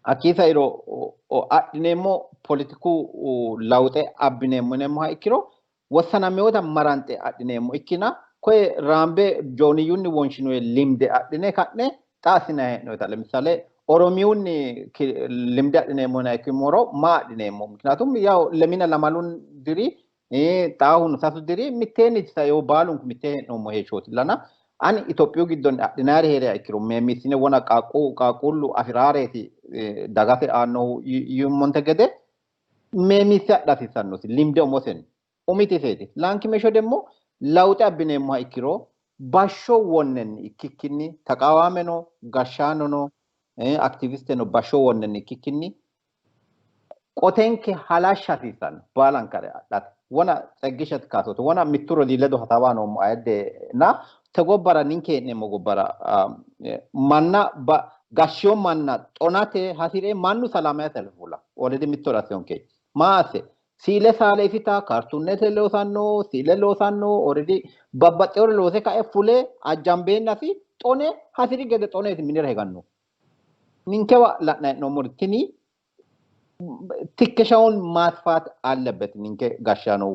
hakkii sairo adhineemmo politiku lawuxe abbineemmo yineemmoha ikkiro wossanamewota maranxe adhineemmo ikkina koye raambe jooniyunni wonshinoye limde adhine ka'ne xa assinayi hee'noyita lemisale oromiyunni limde adhineemmo yinayi ikkimmoro maa adhineemmo mikinatum yaw lemina lamalun diri xaahuno sasu diri mitteenni sayo baalunku mittee hee'noommo heeshshooti lana ani Itophiyu giddonni adhinayiri heeriha ikkiro meemmisine wona qaaqquullu afiraareeti dagate aannohu yummonte gede meemisse adha hasiissannosi limde umosenni umiti iseeti lankimesho demmo lawuxe abbineemmoha ikkiro bashsho wonnenni ikkikkinni taqawaameno gashshaanono aktivisteno bashsho wonnenni ikkikkinni qotenke halashsha hasiissanno baalankare adhate wona tseggishat kaasote wona mittu rodii ledo hasaawa noommo ayedde na te gobbara ninke hee'neemmo gobbara manna gashshiyo manna xonate hasire mannu salaamaya selfula already mittore assiyonke maa asse siile saale isita kaartuunete loosanno siile loosanno already babbaxxewore loose kae fule ajjambeennasi xone hasiri gede xoneeti minira higanno ninkewa la'nayi hee'noommori tini ትከሻውን ማስፋት አለበት። ninke gashshaano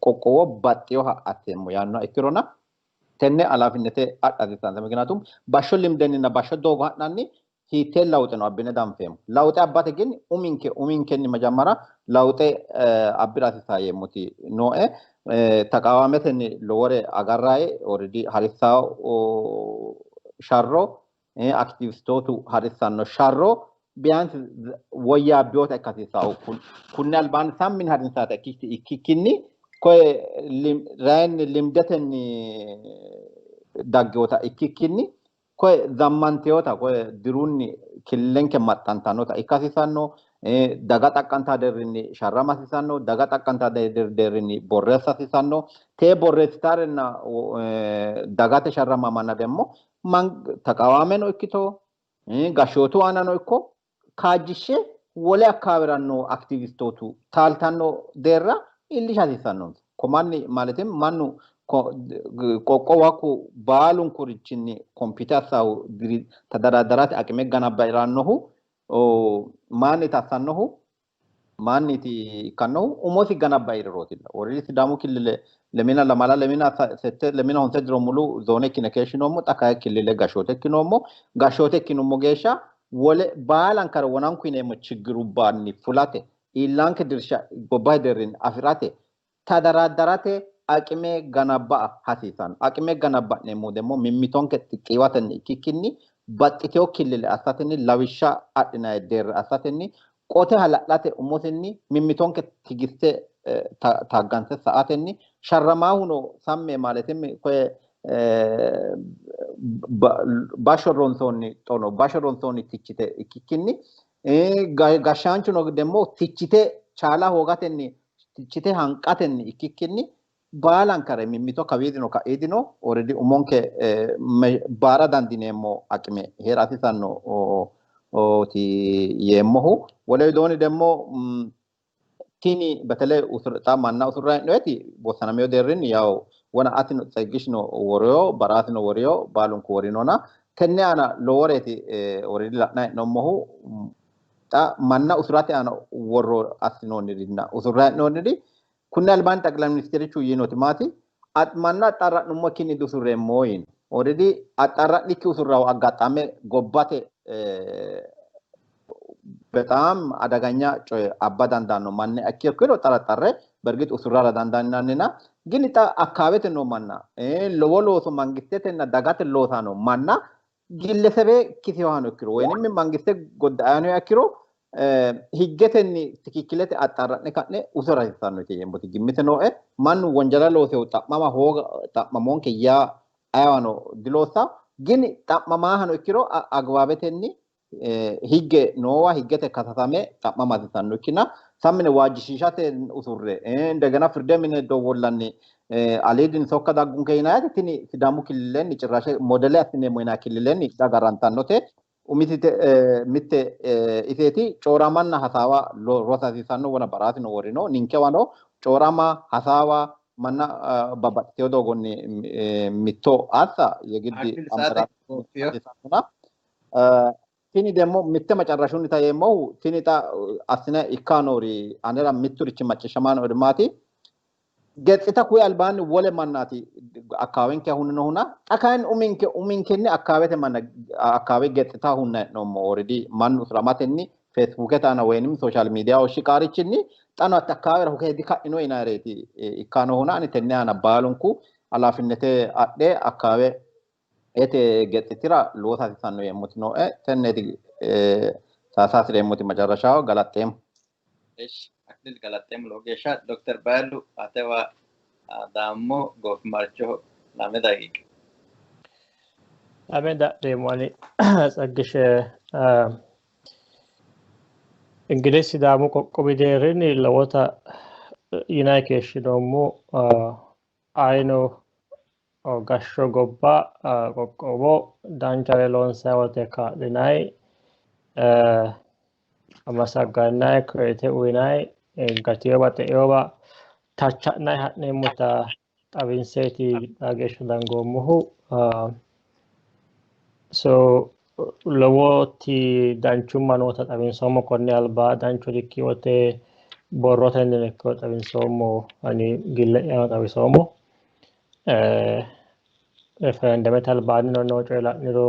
Qoqqowo baxxeyoha asseemmo yaannoha ikkirona tenne alaafinnete adha hasiissanno. Mikinatum bashsho limdenninna bashsho doogo ha'nanni hiittee lawuxeno abbine danfeemmo. Lawuxe abbate gin uminke uminkenni majammara lawuxe abbira hasiissaa yeemmoti nooe. Taqaawametenni lowore agarrayi already harissaa sharro aktivistootu harissanno sharro ቢያንስ woyyaabbiyota ikka hasiissawo kunni albaanni sammin harinsaata ikkikkinni koye rayinni limdetenni daggewota ikkikkinni koye zammantewota koye dirunni killenke maxxantannota ikka hasiisanno. Daga xaqqanta deerrinni sharrama hasiisanno. Daga xaqqanta deerrinni borreessa hasiisanno. Tee borreessitaarenna dagate sharrama manna demmo taqawaameno ikkito gashshootu aanano ikko kaajjishshe wole akkaawira noo aktivistootu taaltanno deerra iillisha hasiissannonsa. Komanni maletim mannu qoqqowu baalunkurichinni kompiite assahu tadaradarate aqime ganabba'irannohu maanniti assannohu maanniti ikkannohu umosi ganabba'irirootilla. Already Sidaamu killile lemina lamala lemina sette lemina honse diro mulu zoone ikkine keeshshinoommo. Xa kayi killile gashshoote ikkinoommo. Gashshoote ikkinummo geeshsha wole baalankare wonanku yineemmo chiggirubbanni fulate iillanke dirsha gobbate deerrinni afirate tadaradarate aqime ganabba'a hasiisanno. Aqime ganabba'neemmo demmo mimmitonke xixiiwatenni ikkikkinni baxxiteyo killile assatenni lawishsha adhinayi deerra assatenni qote hala'late umosenni mimmitonke tigiste taagganse sa'atenni sharramaahuno samme maletim koye bashsho ronsoonni xono bashsho ronsoonni tichite ikkikkinni gashshaanchuno demmo tichite chaala hoogatenni tichite hanqatenni ikkikkinni baalankare mimmito kawiidino ka'iidino already umonke baara dandiineemmo aqime heera hasiisanno ti yeemmohu. Wole widoonni demmo tini በተለይ xa manna usurra hee'noyeti wossanameyo deerrinni yaw wona atino tseggishino woriyo baraasino woriyo baalunku worinona tenne aana loworeeti already la'nayi hee'noommohu. Xa manna usurate aana worro assinoonnirinna usurra hee'noonniri kunni albaanni xaqilay ministerichu yiinoti maati manna axxarra'nummokkinni diusurreemmo yiino. Already axxarra'nikki usurrahu aggaxame gobbate በጣም አደገኛ ጮይ አባ dandaanno manni ikkiro xaraxarre በእርግጥ usurrara dandaanannina ግን xa akkaawete noo manna lowo looso mangistetenna dagate loosano manna gillesebe kisiyohano ikkiro woynim mangiste godda'ano ikkiro higgetenni tikikkilete axxarra'ne ka'ne usura hasiissanno yeemmoti gimmite nooe. Mannu wonjala loosehu xa'mama hooga xa'mamonke yaa ayewano diloossa ግን xa'mamaahano ikkiro agwaabetenni higge noowa higgete kasasame xa'mama hasiissanno ikkina sammine waajjishiishate usurre indegena firde mine dowwollanni aliidin sokka daggunke yinayate tini Sidaamu killilenni cirrashe modele assineemmo yinaa killilenni dagarantannote. Umisi mitte iseeti cooramanna hasaawa rosa hasiissanno. Wona baraasino worino ninkewano coorama hasaawa manna babbaxxiteyo doogonni mitto assa yegiddi hasiissannona. Tini demmo mitte macarrashunnita yeemmohu tini xa assine ikka noori anera mitturichi macciishshamaa noori maati getsita kuyi albaanni wole mannaati akkaawenke hunninohuna xa kayinni uminke uminkenni akkaawete manna akkaawe getsita hunna hee'noommo. Already mannu usuramatenni feesbuukete aana woyinim sooshaal miidiyaho shiqaarichinni xano hatte akkaawera huke dika'ino yinayireeti ikkanohuna ani tenne aana baalunku alaafinnete adhe akkaawe ete getsitira loosa hasiissanno yeemmoti nooe. Tenneeti saasa hasireemmoti macarrashaho galaxxeemmo. Esh Akilil galaxxeemmo lowo geeshsha. Dokter Bayilu atewa daammo goofimarchoho lame daqiiqa. Lame dadheemmo ani Tsaggishe እንግዲህ Sidaamu qoqqowi deerrinni lowota yinayi keeshshinoommo ayino gashsho gobba qoqqowo danchare loonsayi wote kaa'linayi amasaggannayi koyite uyinayi gateyowa xe'eyowa tacha'nayi ha'neemmota xawinseeti xaa geeshsha dangoommohu. So lowoti danchumma noota xawinsoommo konni alba danchuri ikki wote Borrotenni ikkiro xawinsoommo, ani gille'yano xawisoommo. Referendemete albaannino noo coye la'niro,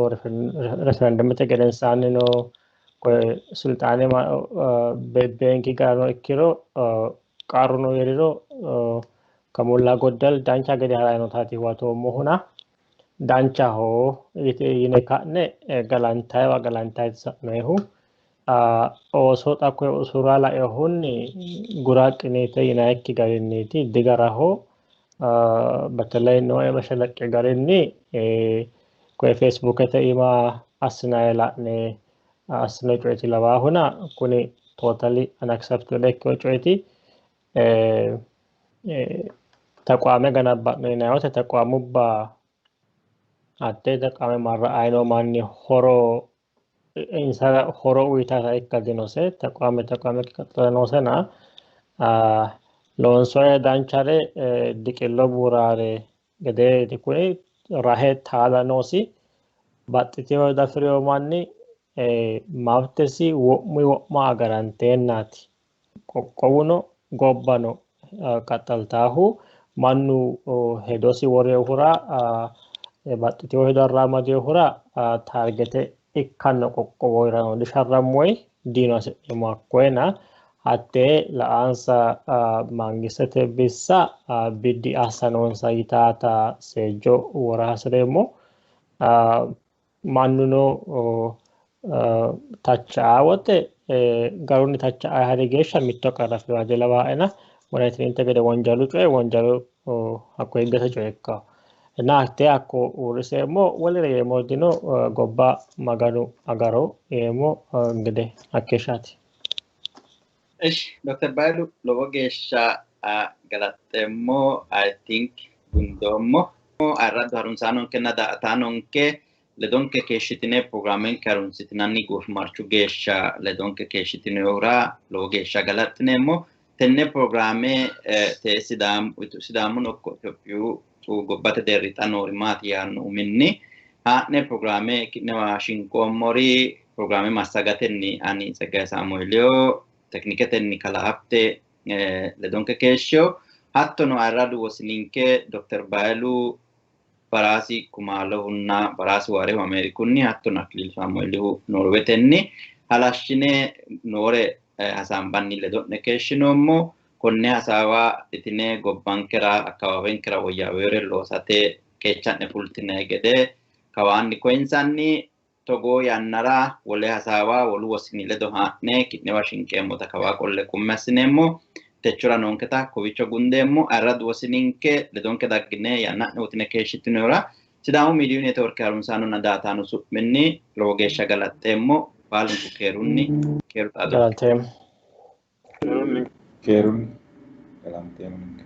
referendemete gedensaannino koye silxaane bebbeenki garano ikkiro qarruno heeriro kamolla goddal dancha gede harayi nootaati huwatoommohuna danchaho yine ka'ne galantayiwa galantayiiti sa'noyihu. Ooso xa koye usura lainohunni gura qiniite yinayikki garinniiti digaraho. በተለይ nooe mashalaqqe garinni koye Facebookete iima assinayi la'ne assinoyi coyeeti lawaahuna kuni totally unacceptable ikkino coyeeti. Taqwaame ganabba'no yinayi wote taqwaamubba hattee taqwaame marra'ayi noo manni horo insara horo uyitata ikka dinose. Taqwaame taqwaame qaxxala noosena loonsoye danchare diqillo buuraare gedeeti kuni rahe taala noosi. Baxxitewo hedo manni mabtesi wo'muyi wo'ma agaranteennaati. Qoqqowuno gobbano qaxxaltaahu mannu hedosi worinohura baxxitewo hedo arraamadeyohura taargete ikkanno qoqqowoirano disharrammoyi diino hasi'neemmo hakkoyena hattee la'ansa mangistete bissa biddi assa noonsa yitaata seejjo wora hasireemmo. Mannuno tacha'a wote garunni tacha'a hari geeshsha mitto qarra afirinoha dilawaena wonaytininte gede wonjalu coye wonjalu hakko higgete coye ikkawo. እና hattee hakko uurriseemmo wolere yeemmo dino gobba maganu agaro yeemmo gede hakkeeshshaati. እሺ ዶክተር ባይሉ lowo geeshsha galaxxeemmo I think gundoommo ayirraddu harunsaanonkenna daa''ataanonke ledonke keeshshitine pirogiraamenke harunsitinanni goofimarchu geeshsha ledonke keeshshitinohura lowo geeshsha galaxxineemmo. Tenne pirogiraame te Sidaamuno ikko Itophiyu gobbate deerri xa noori maati yaanno uminni haa'ne pirogiraame ki'newa shinqoommori pirogiraame massagatenni ani Tseggaye Saamueeliyo tekniketenni kalaa Habte ledonke keeshshewo hattono ayirradu wosininke Dr. Bayilu Baraasi Kumalohunna Baraasi Waarehu Ameerikunni hattono Akililu Saamueelihu Norwetenni halashshine noore hasaambanni ledo'ne keeshshinoommo. Konne hasaawa adhitine gobbankera akkawaawenkera woyyaawewore loosate qeecha'ne fultinayi gede kawaanni koyinsanni togoo yannara wole hasaawa wolu wosini ledo haa'ne ki'newa shinqeemmota kawaa qolle qummi assineemmo. Techora noonketa kowiicho gundeemmo. Ayirradu wosininke ledonke daggine yanna'ne uyitine keeshshitinohura Sidaamu miidiyu neetworke harunsaanonna daa''ataano su'minni lowo geeshsha galaxxeemmo. Baalunku keerunni keeru xaado. Galanteemmo. Keerunni. Keerunni galanteemmo ninke.